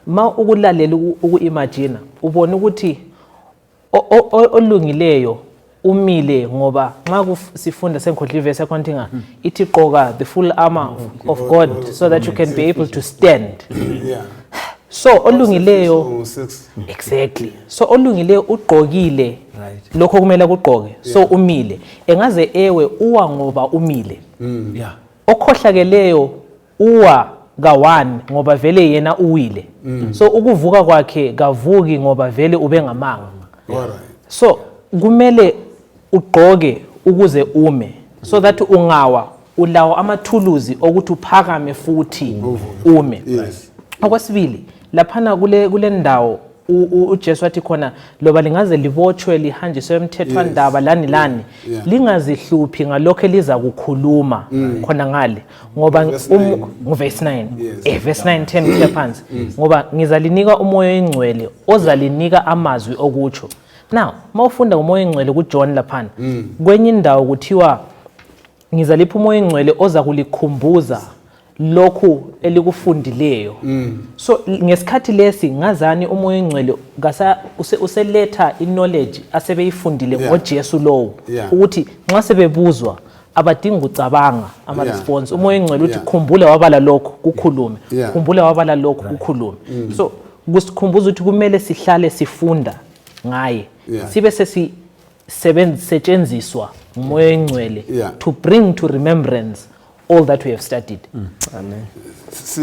Ma ukulalela uku-imagine ubona ukuthi olungileyo umile, ngoba nxa sifunda sengikhohlwe ivesi yakhona ukuthi ithi gqoka the full armor of God so that you can be able to stand. So olungileyo, exactly. So olungileyo ugqokile lokho kumele kugqoke. So umile. Engaze ewe uwa ngoba umile. Okhohlakeleyo uwa ka-1 ngoba vele yena uwile. So ukuvuka kwakhe kavuki ngoba vele ubengamanga. So kumele ugqoke ukuze ume, so that ungawa ulawo amathuluzi okuthi uphakame futhi ume. Okwesibili laphana kule ndawo uJesu wathi khona loba lingaze libotshwe lihanjiswe emthethwandaba lani lani, lingazihluphi ngalokho eliza kukhuluma khona ngale, ngoba verse 9 verse 9 10 kuya phansi, ngoba ngizalinika umoya oyingcwele ozalinika amazwi okutsho. Now mawufunda umoya oyingcwele kuJohn laphana kwenye indawo kuthiwa ngizalipha umoya oyingcwele oza kulikhumbuza lokhu elikufundileyo. So ngesikhathi lesi ngazani umoya oyingcwele useletha iknowledge asebeyifundile ngoJesu lowo, ukuthi nxa sebebuzwa abadingi ukucabanga ama response. Umoya oyingcwele uthi khumbula wabala lokhu kukhulume, khumbula wabala lokhu kukhulume. So kusikhumbuza ukuthi kumele sihlale sifunda ngaye, sibe sesisetshenziswa ngumoya oyingcwele to bring to remembrance all that we have studied. Amen.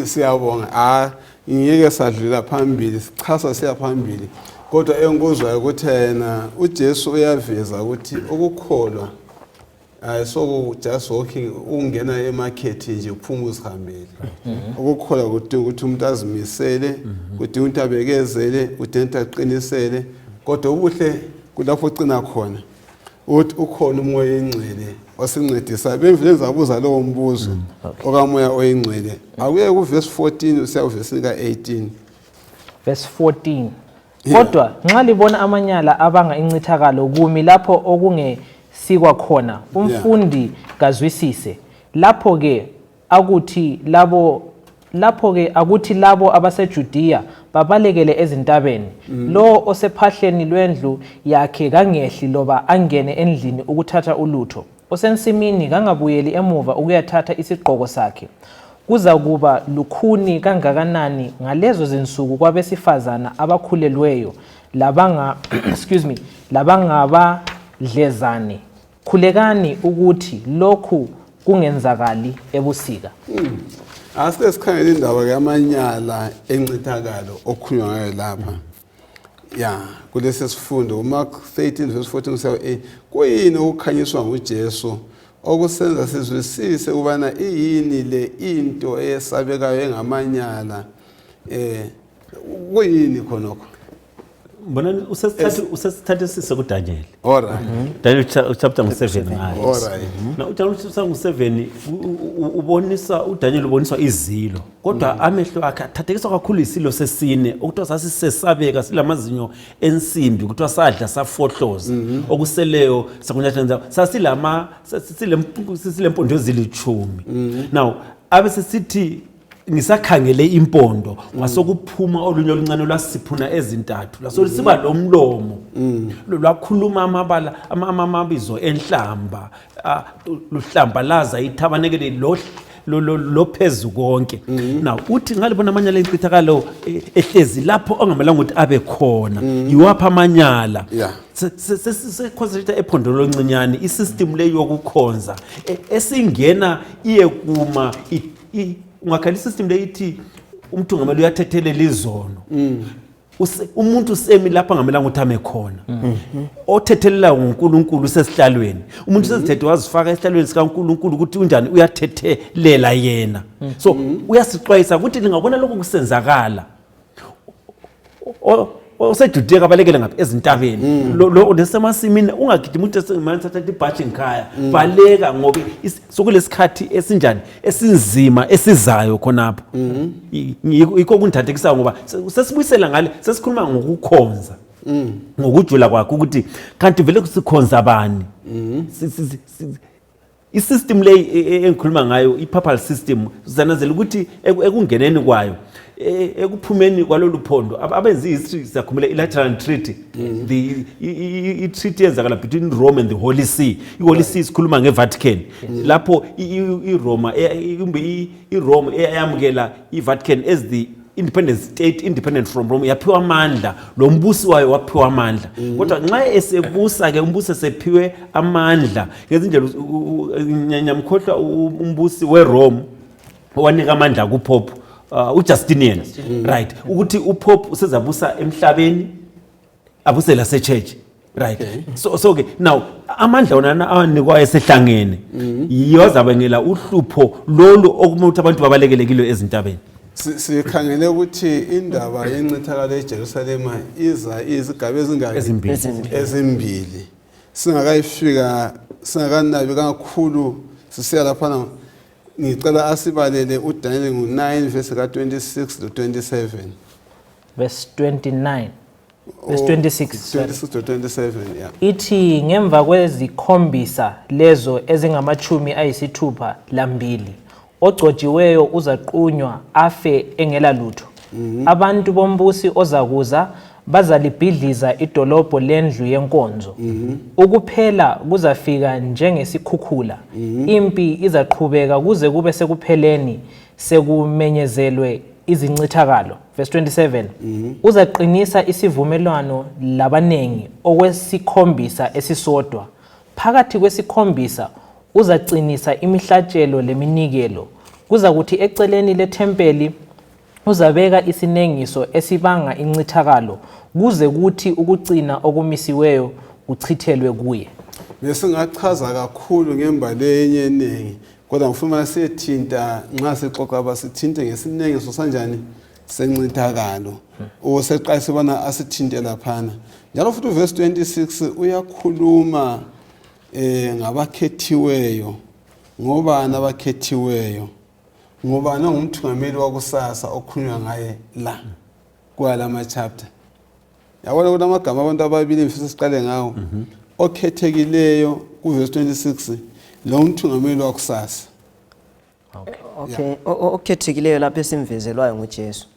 Siyabonga. Ngeke sadlula phambili, sichasa siya phambili. Kodwa engikuzwayo ukuthi yena uJesu uyaveza ukuthi ukukholwa ayisoku just walking, ungena emarket nje uphuma uzihambele. Ukukholwa kudinga ukuthi umuntu azimisele, kudinga ukuthi abekezele, kudinga ukuthi aqinisele. Kodwa ubuhle kulapho ugcina khona ukuthi ukhona umoya oyingcwele osincedisa. Bemvile ngizabuza lowo mbuzo okamoya oyingcwele. Akuye ku verse 14 usiya ku verse ka 18. Verse 14. Kodwa nxa libona amanyala abanga incithakalo kumi lapho okungesikwa khona, umfundi kazwisise. Lapho ke akuthi labo abaseJudiya babalekele ezintabeni. Lo osephahleni lwendlu yakhe kangehli loba angene endlini ukuthatha ulutho. Osensimini kangabuyeli emuva ukuyathatha isigqoko sakhe. Kuzakuba lukhuni kangakanani ngalezo zinsuku kwabesifazana abakhulelweyo labanga excuse me labangabadlezane. Khulekani ukuthi lokhu kungenzakali ebusika. Asike sikhangele indaba yamanyala encithakalo okhulunywa ngayo lapha. Ya, kulesi sifundo uMark 13 verse 14 kusiya 8 kuyini okukhanyiswa nguJesu okusenza sizwisise ukubana iyini le into eyesabekayo engamanyala kuyini khonokho? Mbona usesithathe sise kuDaniel. All right. Daniel chapter 7 ngayo. All right. Na uDaniel chapter 7 ubonisa uDaniel uboniswa izilo. Kodwa amehlo akhe athathekiswa kakhulu isilo sesine okuthiwa sasisesabeka silamazinyo ensimbi kuthiwa sadla safohloza okuseleyo sakunyathela sasilama silempondo ezilithumi. Now abe sesithi ngisakhangele impondo ngasokuphuma olunye oluncane lwasiphuna ezintathu lwasolisiba lomlomo lwakhuluma amabala amabizo enhlamba luhlambalaza ithabanekele lo phezu konke. Now uthi ngalibona amanyala encithakalo ehlezi lapho ongamelanga ukuthi abe khona yiwapha amanyala seconcentrate ephondolo loncinyane isystem le yokukhonza esingena iye kuma ungakhala isystem le ithi umuntu ngamele uyathethelela izono. Umuntu usemi lapha ngamelanga ukuthi ame khona. Othethelela nguNkulunkulu usesihlalweni. Umuntu usezithethe wazifaka esihlalweni sikaNkulunkulu ukuthi unjani uyathethelela yena. So uyasixwayisa ukuthi lingabona lokhu kusenzakala. OseJudea kabalekele ngaphi ezintabeni. Lo nesemasimini ungagijima uthi manje thatha ibhashi ngikhaya. Baleka ngoba sokulesikhathi esinjani esinzima esizayo khonapho. Yikho kungithathekisayo ngoba sesibuyisela ngale sesikhuluma ngokukhonza. Ngokujula kwakho ukuthi kanti vele sikhonza bani. I-system le engikhuluma ngayo i-papal system sizanazela ukuthi ekungeneni kwayo ekuphumeni kwalolu phondo abenza i-history siyakhumula i-Lateran Treaty, the i-treaty yenzakala between Rome and the Holy See. I-Holy See sikhuluma nge-Vatican lapho iRoma kumbe iRome eyamukela i-Vatican as the independent state, independent from Rome, yaphiwa amandla, lo mbusi wayo waphiwa amandla. Kodwa nxa esebusa ke umbusi esephiwe amandla ngezindlela nyamkhohlwa umbusi weRome owanika amandla kuPope uJustinian, right, ukuthi uPope usezabusa emhlabeni abuse lase-church, right. So ke now amandla wona awanikwayo esehlangene yiyozabangela uhlupho lolu okumele ukuthi abantu babalekele kilo ezintabeni. Sikhangele ukuthi indaba yencithakalo eJerusalema iza izigaba ezingaki? Ezimbili. Ezimbili. Singakayifika singakanabi kakhulu sisiya laphana ngicela asibalele uDaniel ngu-9 verse ka-26 to 27. Verse 29. Verse 26. Sorry. 26 to 27, yeah. Ithi ngemva kwezikhombisa lezo ezingamachumi 62 ogcotshiweyo uzaqunywa afe engela lutho. Abantu bombusi ozakuza bazalibhidliza idolobho lendlu yenkonzo. Ukuphela kuzafika njengesikhukhula. Impi izaqhubeka kuze kube sekupheleni sekumenyezelwe izincithakalo. Verse 27. Uzaqinisa isivumelwano labanengi okwesikhombisa esisodwa. Phakathi kwesikhombisa uzaqinisa imihlatshelo leminikelo. Kuzakuthi eceleni lethempeli uzabeka isinengiso esibanga incithakalo kuze kuthi ukucina okumisiweyo kuchithelwe kuye. Besingachaza kakhulu ngembali enye eningi kodwa ngifuna siyethinta nxa sixoxa abasithinte ngesinengiso sanjani sencithakalo oseqala sibona asithinte laphana. Njalo futhi uverse 26 uyakhuluma ngabakhethiweyo. Ngobani abakhethiweyo? Ngobani ongumthungameli wakusasa okhulunywa ngaye la kwala chapter? Yabona kulamagama abantu ababili ngifisa siqale ngawo. Okhethekileyo kuverse 26 lo mthungameli wakusasa. Okay, okhethekileyo lapho esimvezelwayo nguJesu.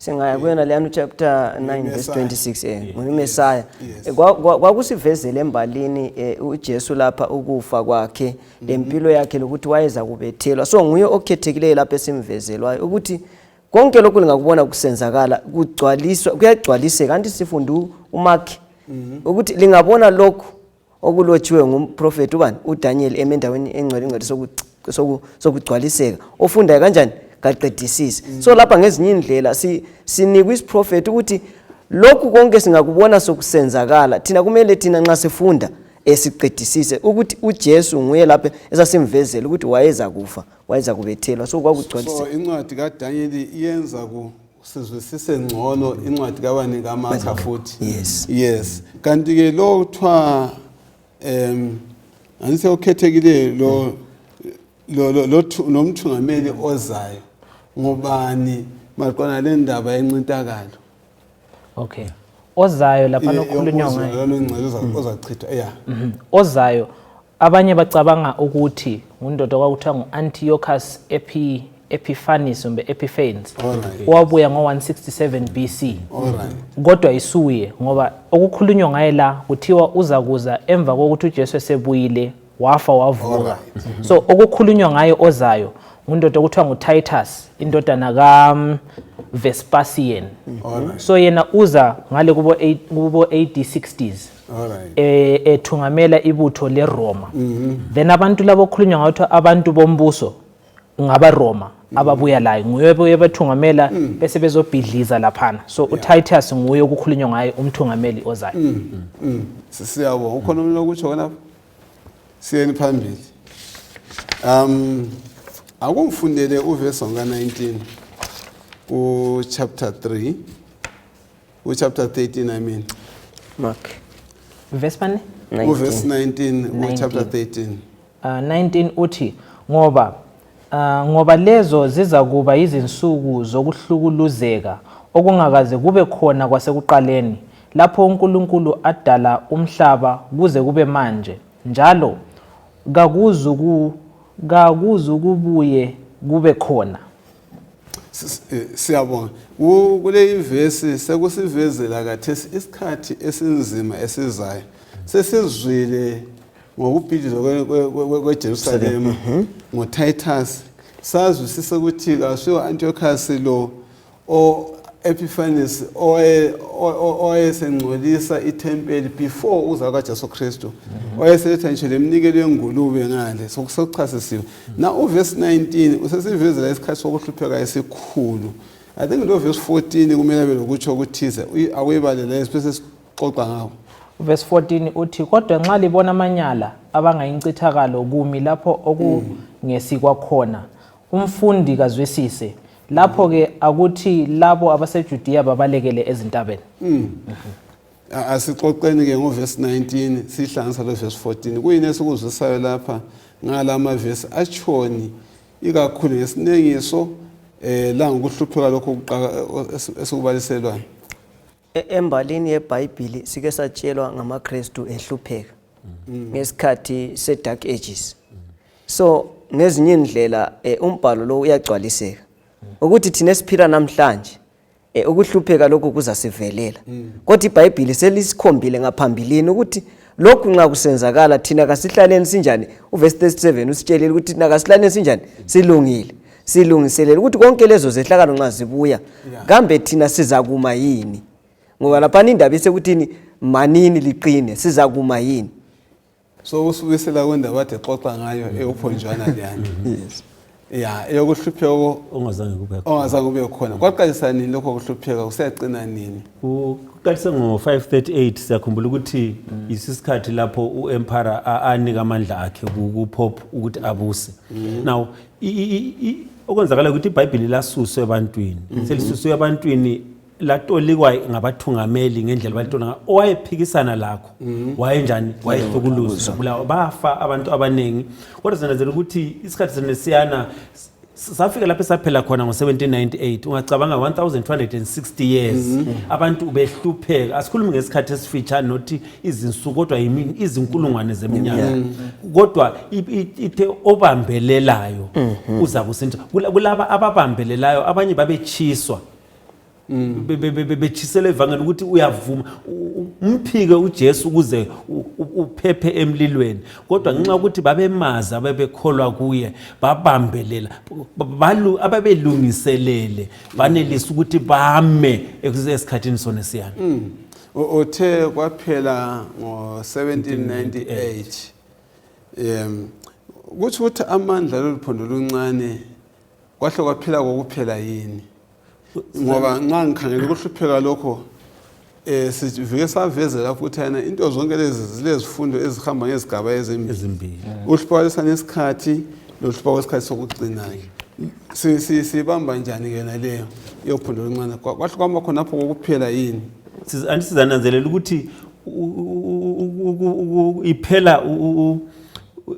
Singaya kuyona leyana chapter 9 verse 26 nguMesaya. Yes. Kwakusivezele embalini uJesu lapha ukufa kwakhe lempilo yakhe lokuthi wayeza kubethelwa. So nguye okhethekileyo lapha esimvezelwayo ukuthi konke lokhu lingakubona kusenzakala kugcwaliswa, kuyagcwaliseka. Anti sifunda uMark ukuthi lingabona lokhu okulotshiwe ngumprofeti ubani uDaniel emendaweni engcwele ingcwele sokugcwaliseka, ofundayo kanjani kaqedisise. So lapha ngezinye indlela sinikwa isiprofeti ukuthi lokhu konke singakubona sokusenzakala. Thina kumele thina nxa sifunda esiqedisise ukuthi uJesu nguye lapha esasimvezela ukuthi wayeza kufa, wayeza kubethelwa. So kwakugcwaliseka. So incwadi kaDaniel iyenza ku sizwisise ngcono incwadi kabani kaMakha futhi. Yes. Yes. Kanti ke lo kuthiwa anise okhethekile lo lo lo nomthungameli ozayo ngubani maqona le ndaba yencintakalo. Okay. Ozayo lapha nokhulunywa ngaye. Ngayo ozachithwa yeah. Ozayo abanye bacabanga ukuthi ngundoda kwakuthiwa ngu-Antiochus Epiphanes kumbe Epiphanes owabuya ngo-167 BC. Kodwa isuye ngoba okukhulunywa ngaye la kuthiwa uza kuza emva kokuthi uJesu esebuyile wafa wavuka. So okukhulunywa ngaye ozayo ngundoda okuthiwa nguTitus, indodana ka Vespasian. So yena uza ngale kubo AD 60s. Ethungamela ibutho leRoma. Then abantu labo okhulunywa ngathi abantu bombuso ngabaRoma ababuya layo nguye obuye bethungamela bese bezobhidliza laphana. So uTitus nguye okukhulunywa ngaye umthungameli ozayo. Siyabonga. Ukhona umuntu okutsho khonapho? Siyeni phambili. Akungifundele uverse ka-19 ku chapter 3 ku chapter 13 I mean. Mark. Verse bani? Uverse 19 ku chapter 13. 19 uthi ngoba lezo zizakuba izinsuku zokuhlukuluzeka okungakaze kube khona kwasekuqaleni lapho uNkulunkulu adala umhlaba kuze kube manje, njalo kakuzukubuye kube khona. Siyabonga. Kule ivesi sekusivezela kathesi isikhathi esinzima esizayo. Sesizwile ngokubhidlizwa kweJerusalema ngoTitus, sazwisisa ukuthi kasuye Antiochus lo o Epiphanes owayesengcolisa ithempeli before uza kaJesu Kristu, owayeseletha nje leminikelo yengulube ngale. Sokuchasisiwe na uverse 19 usesivezela isikhathi sokuhlupheka esikhulu. I think lo verse 14 kumele abe lokutsho okuthize, akuyibale leyo bese sixoxa ngawo. Verse 14 uthi kodwa nxa libona amanyala abangayincithakalo kumi lapho okungesikwa khona, umfundi kazwisise. Lapho ke akuthi labo abaseJudiya babalekele ezintabeni. Asixoxeni ke ngoverse 19 sihlanganisa lo verse 14. Kuyini esikuzwisayo lapha ngala mavesi atshoni ikakhulu ngesinengiso la ngokuhlupheka lokho esikubaliselwayo? Embalini yeBhayibhili sike satshelwa ngamaKristu ehlupheka ngesikhathi se-Dark Ages. So ngezinye indlela umbhalo lo uyagcwaliseka ukuthi thina esiphila namhlanje ukuhlupheka lokhu kuzasivelela. Kodwa iBhayibhili selisikhombile ngaphambilini ukuthi lokhu nxa kusenzakala thina kasihlaleni sinjani. Uverse 37 usitshelile ukuthi thina kasihlaleni sinjani, silungile, silungiselele ukuthi konke lezo zehlakalo nxa zibuya kambe thina sizakuma yini, ngoba laphana indaba isekuthini manini liqine, sizakuma yini. So usibuyisela kwindaba ade xoxa ngayo eyophonjwana leyana. Yes. Ya, eyokuhlupheka ongazange kube khona. Ongazange kube khona. Kwaqalisa nini lokho kuhlupheka, kusiyagcina nini? Kuqalise ngo-538. Siyakhumbula ukuthi isisikhathi lapho u-emperor anika amandla akhe ku-pope ukuthi abuse. Now okwenzakala ukuthi iBhayibheli lasuswe ebantwini, selisuswe ebantwini latolikwa ngabathungameli ngendlela balitola ngayo. Owayephikisana lakho wayenjani, wayehlukuluzwa, bulawa, bafa abantu abaningi. Kodwa sinanzelela ukuthi isikhathi senesiyana safika lapho esaphela khona ngo-1798. Ungacabanga 1260 years abantu behlupheka. Asikhulumi ngesikhathi esifitshane nothi izinsuku, kodwa izinkulungwane zeminyaka. Kodwa ithe obambelelayo uza kusinda. Kulaba ababambelelayo abanye babetshiswa. Betshisela ivangeli ukuthi uyavuma umphike uJesu ukuze uphephe emlilweni, kodwa ngenxa yokuthi babemazi ababekholwa kuye babambelela, ababelungiselele banelisa ukuthi bame esikhathini sona siyana. Uthe kwaphela ngo-1798, kutsho ukuthi amandla lolu phondo oluncane kwahle kwaphela kokuphela yini? Ngoba nxa ngikhangela ukuhlupheka lokho, sivike saveze lapho ukuthi yena into zonke lezi zilezifundo ezihamba ngezigaba ezimbili, uhlupha kwalesana isikhathi lohlupha kwesikhathi sokugcina-ke. Sibamba njani ke naleyo yophondo oluncane? Kwahle kwama khonapho kokuphela yini? Andisizananzelela ukuthi iphela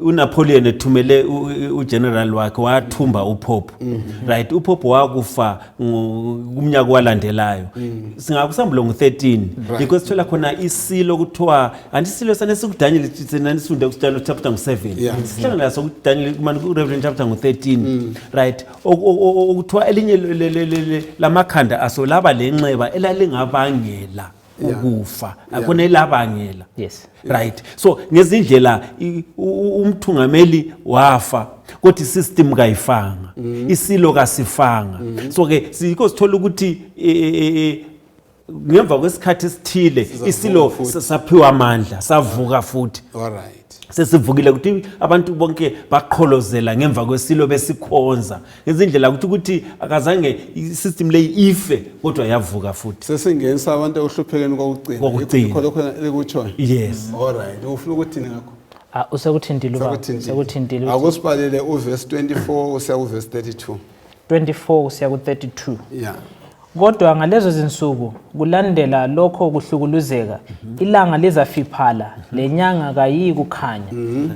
uNapoleon ethumele ugeneral wakhe wathumba uPope, right? UPope wakufa kumnyaka walandelayo, singakusambulo ngu-13, because sithola khona isilo kuthiwa andisilo sane sikuDaniel, senanisifunde kuDaniel chapter ngu-7, sihlangana naso kuDaniel ku-Revelation chapter ngu-13, right? Okuthiwa elinye lamakhanda aso laba lenxeba elalingabangela ukufa, akhona elabangela. Right, so ngezindlela umthungameli wafa, kodwa isystem kayifanga, isilo kasifanga. So ke sikho sithola ukuthi ngemva kwesikhathi esithile isilo saphiwa amandla, savuka futhi. Sesivukile ukuthi abantu bonke baqholozela ngemva kwesilo besikhonza ngezindlela ukuthi akazange isystem leyi ife, kodwa yavuka futhi. Sesingenisa abantu ekuhluphekeni kokugcina. Kokugcina. Yikho lokho elikutshoyo? Yes. Alright, ufuna ukuthini ngakho? Ah, usekuthintile ubaba, sekuthintile. Akusibalele uverse 24 usiya kuverse 32. 24 kusiya ku-32. Yeah. Kodwa ngalezo zinsuku kulandela lokho kuhlukuluzeka, ilanga lizafiphala, lenyanga kayiyikukhanya,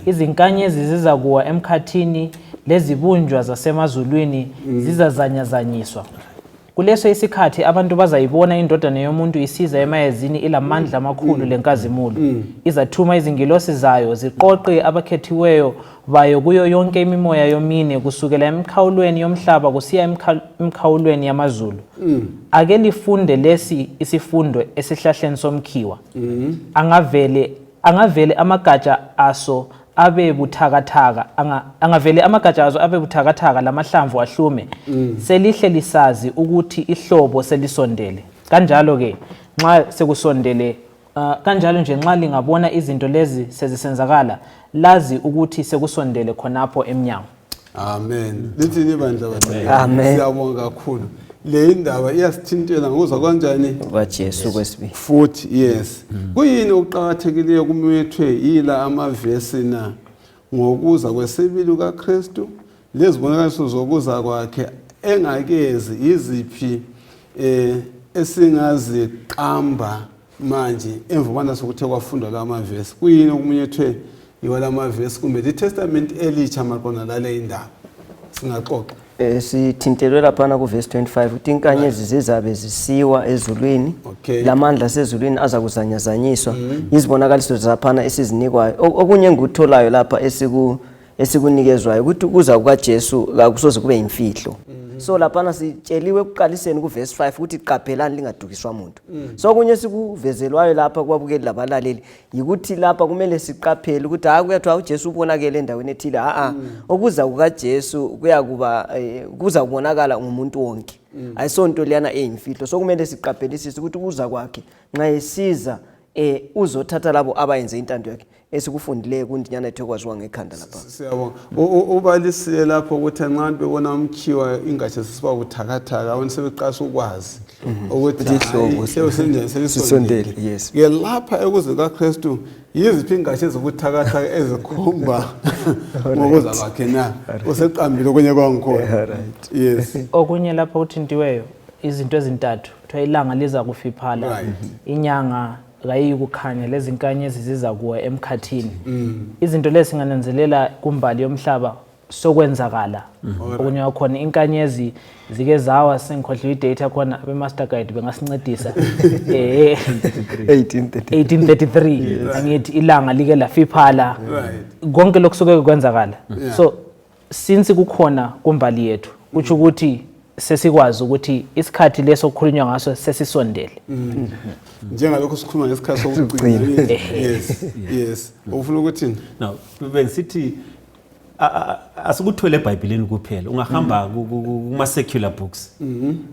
izinkanyezi zizakuwa emkhathini, lezibunjwa zasemazulwini zizazanyazanyiswa. Kuleso isikhathi abantu bazayibona iNdodana yomuntu isiza emayezini ilamandla amakhulu lenkazimulo. Izathuma izingilosi zayo ziqoqe abakhethiweyo bayo kuyo yonke imimoya yomine, kusukela emikhawulweni yomhlaba kusiya emikhawulweni yamazulu. Ake lifunde lesi isifundo esihlahleni somkhiwa. Angavele amagatsha aso abe buthakathaka, angavele amagatsha aso abe buthakathaka lamahlamvu ahlume, selihle lisazi ukuthi ihlobo selisondele. Kanjalo ke nxa sekusondele, kanjalo nje nxa lingabona izinto lezi sezisenzakala, lazi ukuthi sekusondele khonapho emnyango. Amen. Lithini ibandla, bazalwane? Amen. Siyabonga kakhulu. Le indaba iyasithintela ngokuzwa kanjani? KwaJesu kwesibili. Futhi yes. Kuyini okuqakathekileyo kumethwe yila amavesi na? Ngokuza kwesibili kaKristu lezibonakaliso zokuza kwakhe engakezi, yiziphi esingaziqamba manje emva kwana sokuthe kwafundwa la mavesi? Kuyini okumunyethwe yiwa la mavesi kumbe litestament elitsha maqondana lale indaba? Singaxoxa. Sithintelwe laphana kuvesi 25 ukuthi inkanyezi zizabe zisiwa ezulwini, lamandla asezulwini aza kuzanyazanyiswa, izibonakaliso zaphana esizinikwayo. Okunye engikutholayo lapha esikunikezwayo ukuthi ukuza kukaJesu kakusoze kube yimfihlo. So laphana sitsheliwe ekuqaliseni kuvesi 5 ukuthi qaphelani lingadukiswa muntu. So okunye esikuvezelwayo lapha kubabukeli labalaleli yikuthi lapha kumele siqaphele ukuthi hayi, kuyathiwa uJesu ubonakele endaweni ethile, a okuza kukaJesu kuyakuba kuza kubonakala ngumuntu wonke, ayisonto leyana eyimfihlo. So kumele siqaphelisise ukuthi ukuza kwakhe, nxa esiza, uzothatha labo abayenze intando yakhe, esikufundileyo kundinyana ethu ekwaziwa ngekhanda lapha. Siyabonga. Ubalisile lapho ukuthi nxa abantu bebona umkhiwa ingatsha sesiba buthakathaka, abantu sebeqalisa ukwazi ukuthi Ukuthi ihlobo hayi, sekusendleleni, selisondele, selisondele. Yes. Ke lapha ekuze kaKristu, yiziphi ingatsha ezibuthakathaka ezikhomba ngokuza kwakhe na? Useqambile okunye kwangikhona. Yes. Okunye lapho kuthintiweyo izinto ezintathu, kuthiwa ilanga liza kufiphala, inyanga kayiyikukhanya, lezinkanyezi ziza kuwa emkhathini. Izinto lezi singananzelela kumbali yomhlaba sokwenzakala. Okunye kwakhona, inkanyezi zike zawa, sengikhohliwe idate yakhona, abe-master guide bengasincedisa, 1833. 1833, angithi ilanga like lafiphala. Konke lokhu suke kwenzakala. So since kukhona kumbali yethu, kutsho ukuthi Sesikwazi ukuthi isikhathi leso okukhulunywa ngaso sesisondele. Njengalokho sikhuluma ngesikhathi sokugcina. Yes. Ufuna ukuthini? Now, bengisithi asikuthwele eBhayibhelini kuphela. Ungahamba kuma secular books.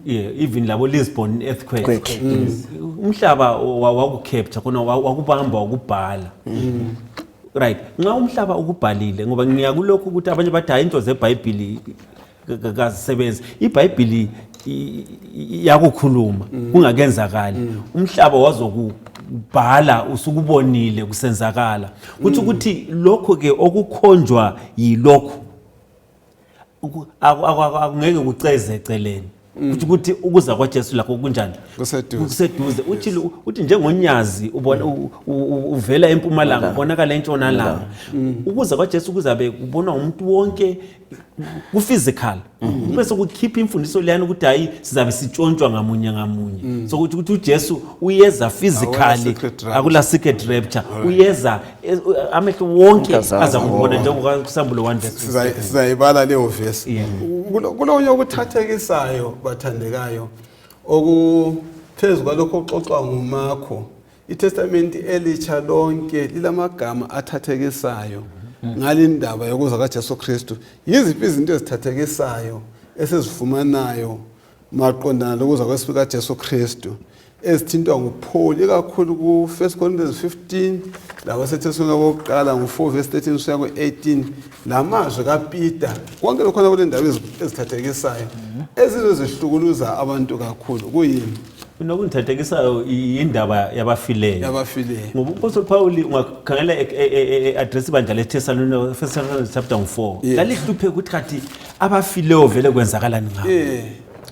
Yeah, even labo Lisbon earthquake. Umhlaba wakucapture khona, wakubamba, wakubhala. Right. Nxa umhlaba ukubhalile, ngoba ngiyakulokhu ukuthi abanye bathi hayi, into zeBhayibheli kazisebenzi. IBhayibheli iyakukhuluma kungakenzakali. Umhlaba wazokubhala usukubonile kusenzakala. Kuthi ukuthi lokho ke okukhonjwa yilokhu akungeke kuceze eceleni. Kuthi ukuthi ukuza kwaJesu lakho kunjani? Kuseduze. Kuseduze. Uthi njengonyazi ubona uvela empumalanga, ubonakala entshonalanga. Ukuza kwaJesu kuzabe kubonwa umuntu wonke ku-physical, bese kukhipha imfundiso leyana ukuthi hayi, sizabe sitshontshwa ngamunye ngamunye. So ukuthi uJesu uyeza physically. Secret rapture. Akula secret rapture, uyeza, amehlo wonke Azazi. aza kubona, njengoba kusambulo 1 verse Sizayibala leyo verse. Kulonye okuthathekisayo, bathandekayo, okuphezu kwalokho okuxoxwa nguMakho, iTestament elitsha lonke lilamagama athathekisayo ngalindaba yokuza kaJesu Kristu. Yiziphi izinto ezithathekisayo esizifumanayo maqondana lokuza kwesibili kaJesu Kristu ezithintwa nguPaul, ikakhulu ku-1 Corinthians 15 labaseThesalonika bokuqala ngu-4 verse 13 kusiya ku-18, lamazwi kaPeter, konke lokhona kule ndaba ezithathekisayo ezizo zihlukuluza abantu kakhulu? Kuyini? Mina okungithathekisayo indaba yabafileyo. Yabafileyo. Ngoba uMpostoli Paul, ungakhangela address ibandla leThesalonika, First Thessalonians chapter 4, lalihlupheka ukuthi kathi abafileyo vele kwenzakalani ngabo.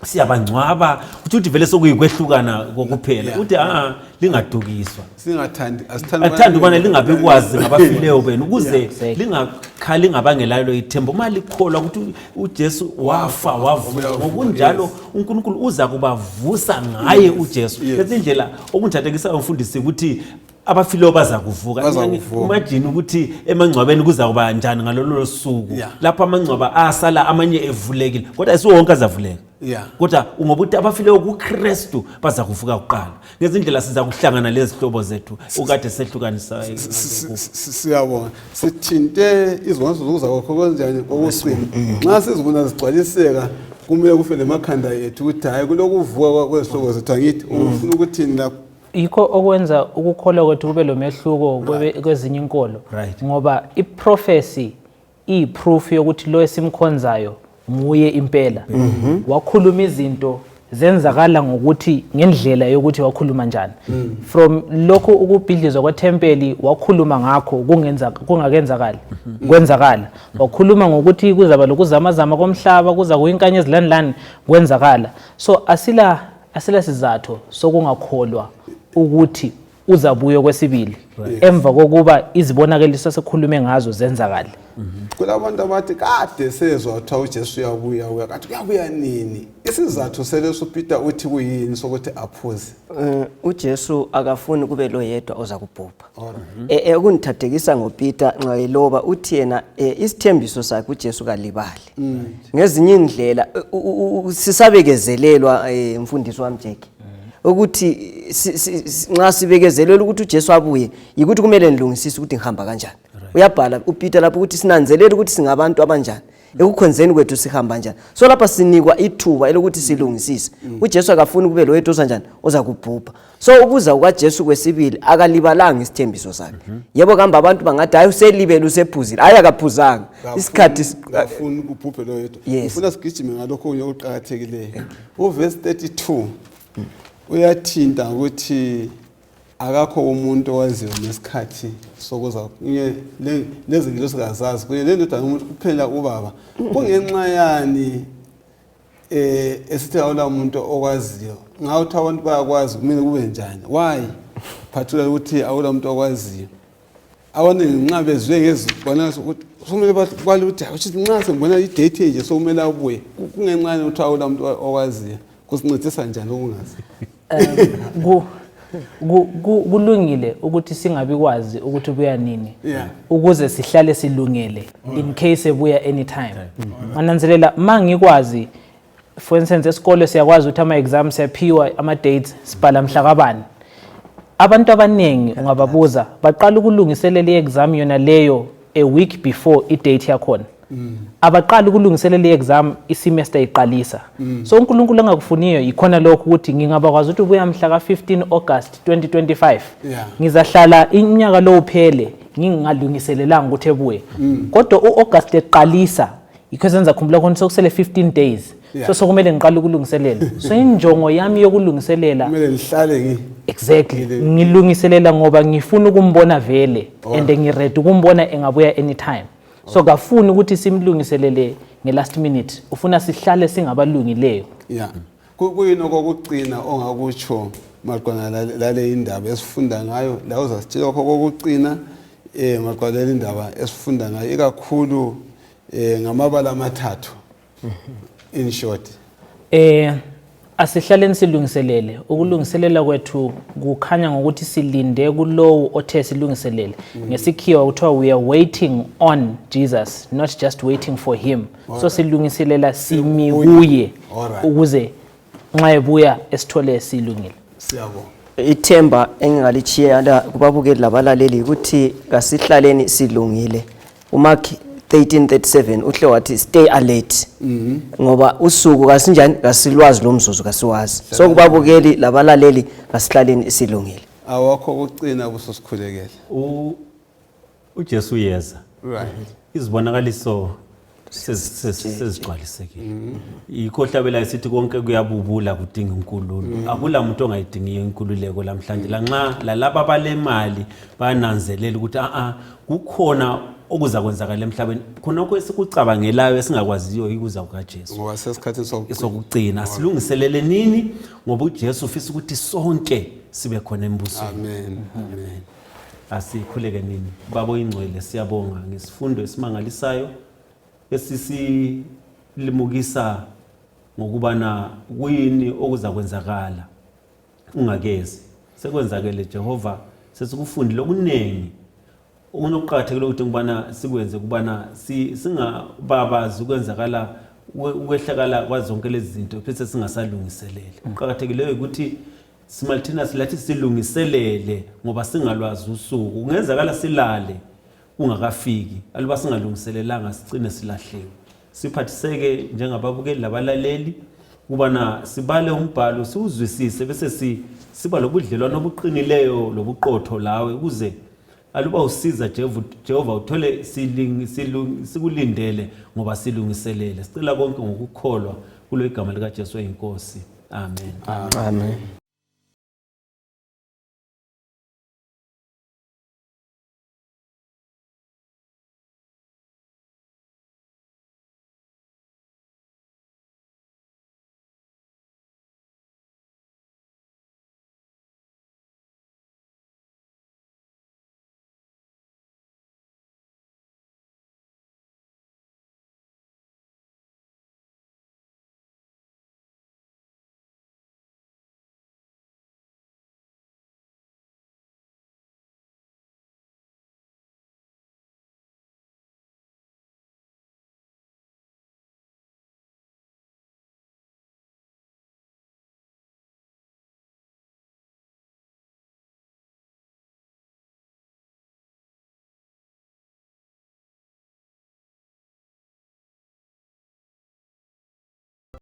Siyabangcwaba, kuthi ukuthi vele sokuyikwehlukana kokuphela. Uthi a lingadukiswa. Singathandi, asithandi. Athanda ukubana lingabi kwazi ngabafileyo benu, ukuze lingakhali ngabangelalo ithemba. Uma likholwa ukuthi uJesu wafa wavuka, ngokunjalo uNkulunkulu uza kubavusa ngaye uJesu. Lezi indlela okungithathekisayo, mfundisi, ukuthi abafileyo baza kuvuka. Bazakuvuka. Imagine ukuthi emangcwabeni kuza kuba njani ngalolo suku, lapho amangcwaba asala amanye evulekile, kodwa asiwo wonke azavuleka. Kodwa ngoba ukuthi abafileyo kuKristu baza kuvuka kuqala, ngezindlela siza kuhlangana lezi hlobo zethu ukade sehlukanisa. Siyabonga. Sithinte iziboniso zokuza kwakho kanjani kokucina. Nxa sizibona zigcwaliseka, kumele kufe lemakhanda ethu ukuthi hhayi, kulokuvuka kwezihlobo zethu, angithi? Ufuna ukuthini lapho? Yikho okwenza ukukholwa kwethu kube lo mehluko kwezinye inkolo, ngoba iprophecy iyiproof yokuthi lo esimkhonzayo nguye impela. Wakhuluma izinto zenzakala ngokuthi ngendlela yokuthi wakhuluma njani. From lokhu ukubhidlizwa kwethempeli, wakhuluma ngakho kungenza kungakenzakali, kwenzakala. Wakhuluma ngokuthi kuzaba lokuzamazama komhlaba, kuza kuyinkanyezi lani lani, kwenzakala. So asila sizathu sokungakholwa ukuthi uzabuya kwesibili emva kokuba izibonakaliso asekhulume ngazo zenzakale. Kulabantu abathi kade sezwa kuthiwa uJesu uyabuya, uya kathi uyabuya nini? Isizathu seleso uPeter uthi kuyini sokuthi aphuze? UJesu akafuni kube lo yedwa oza kubhubha. Okungithathekisa ngoPeter nxa eloba, uthi yena isithembiso sakhe uJesu kalibali. Ngezinye indlela sisabekezelelwa, mfundisi wami Jack, ukuthi nxa sibekezelelwa ukuthi uJesu abuye, yikuthi kumele nilungisise ukuthi ngihamba kanjani. Uyabhala uPeter lapho ukuthi sinanzelele ukuthi singabantu abanjani, ekukhonzeni kwethu sihamba njani. So lapha sinikwa ithuba elokuthi silungisise. UJesu akafuni kube lo yedwa ozanjani oza kubhubha. So ukuza kukaJesu kwesibili, akalibalanga isithembiso sakhe. Yebo, kambe abantu bangathi hayi, uselibele, usephuzile. Hayi, akaphuzanga. Isikhathi Kafuni kubhubhe lo yedwa. Yes. Ngifuna sigijime ngalokho okunye okuqakathekileyo. Uvesi 32 uyathinta ukuthi akakho umuntu owaziyo ngesikhathi sokuza kunye lezi ngilosi kazazi, kunye lendodana yomuntu, kuphela ubaba. Kungenxa yani esithi awula muntu okwaziyo? Ngawuthi abantu bayakwazi, kumele kube njani? Why phathula ukuthi awula muntu okwaziyo? Abaningi nxa bezwe ngezibonakaliso ukuthi sokumele bale ukuthi hayi, ukuthi nxa sengibona idate nje sokumele abuye. Kungenxa yani ukuthi awula muntu okwaziyo? Kusincedisa njani ukungazi? Kulungile ukuthi singabi kwazi ukuthi ubuya nini, ukuze sihlale silungele in case ebuya anytime. Ngananzelela ma ngikwazi. For instance, esikole siyakwazi ukuthi ama-exam siyaphiwa ama-dates, sibhala mhla kabani. Abantu abaningi ungababuza baqala ukulungiselela i-exam yona leyo a week before i-date yakhona. Abaqali ukulungiselela i-exam isemester iqalisa. So uNkulunkulu engakufuniyo yikhona lokho, ukuthi ngingabakwazi ukuthi ubuya mhla ka-15 August 2025, ngizahlala iminyaka lo uphele ngingalungiselelanga ukuthi ebuye. Kodwa u-August eqalisa, yikho senza, khumbula khona sokusele 15 days. So sokumele ngiqale ukulungiselela. So injongo yami yokulungiselela kumele ngihlale ngi Exactly, ngilungiselela ngoba ngifuna ukumbona vele and ngiready ukumbona engabuya anytime. So kafuni ukuthi simlungiselele nge-last minute, ufuna sihlale singabalungileyo. Yeah, kuyini okokugcina ongakutsho maqondana lale indaba esifunda ngayo la? Uzasitshela okho kokugcina maqondana lale indaba esifunda ngayo, ikakhulu ngamabala amathathu, in short. Asihlaleni silungiselele. Ukulungiselela kwethu kukhanya ngokuthi silinde kulowo othe silungiselele. Ngesikhiwa kuthiwa we are waiting on Jesus, not just waiting for him. So silungiselela simi kuye ukuze nxa ebuya esithole silungile. Siyabonga. Ithemba engingalitshiyela kubabukeli labalaleli ukuthi kasihlaleni silungile. UMark 13:37 uhle wathi stay alert, ngoba usuku kasinjani, kasilwazi, lo mzuzu kasiwazi. So kubabukeli labalaleli, kasihlaleni silungile. Awakho ukugcina busosikhulekele. uJesu uyeza. Izibonakaliso sezigcwalisekile. Yikho hlabela sithi konke kuyabubula kudinga inkululo. Akula muntu ongayidingiyo inkululeko lamhlanje, lanxa lalaba abalemali bayananzelela ukuthi a-a kukhona okuza kwenzakala emhlabeni, khonokho esikucabangelayo esingakwaziyo ikuza kukaJesu. Ngoba sesikhathini sokugcina. Sokugcina. Silungiselele nini, ngoba uJesu ufisa ukuthi sonke sibe khona embusweni. Amen, amen. Asikhuleke nini. Baba oyingcwele, siyabonga ngesifundo esimangalisayo esisilimukisa ngokubana kuyini okuza kwenzakala ungakezi. Sekwenzakele Jehova, sesikufundile okuningi. Okunye okuqakathekile ukuthi ukubana sikwenze ukubana singababazi ukwenzakala ukwehlakala kwazonke lezi zinto bese singasalungiselele. Kuqakathekileyo ukuthi simalithina silathi silungiselele, ngoba singalwazi usuku. Kungenzakala silale kungakafiki, aluba singalungiselelanga sicine silahliwe. Siphathiseke njengababukeli labalaleli ukubana sibale umbhalo siwuzwisise, bese siba lobudlelwano obuqinileyo lobuqotho lawe, ukuze aluba usiza Jehova uthole sikulindele ngoba silungiselele. Sicela konke ngokukholwa kulo igama likaJesu eyinkosi, amen. Amen.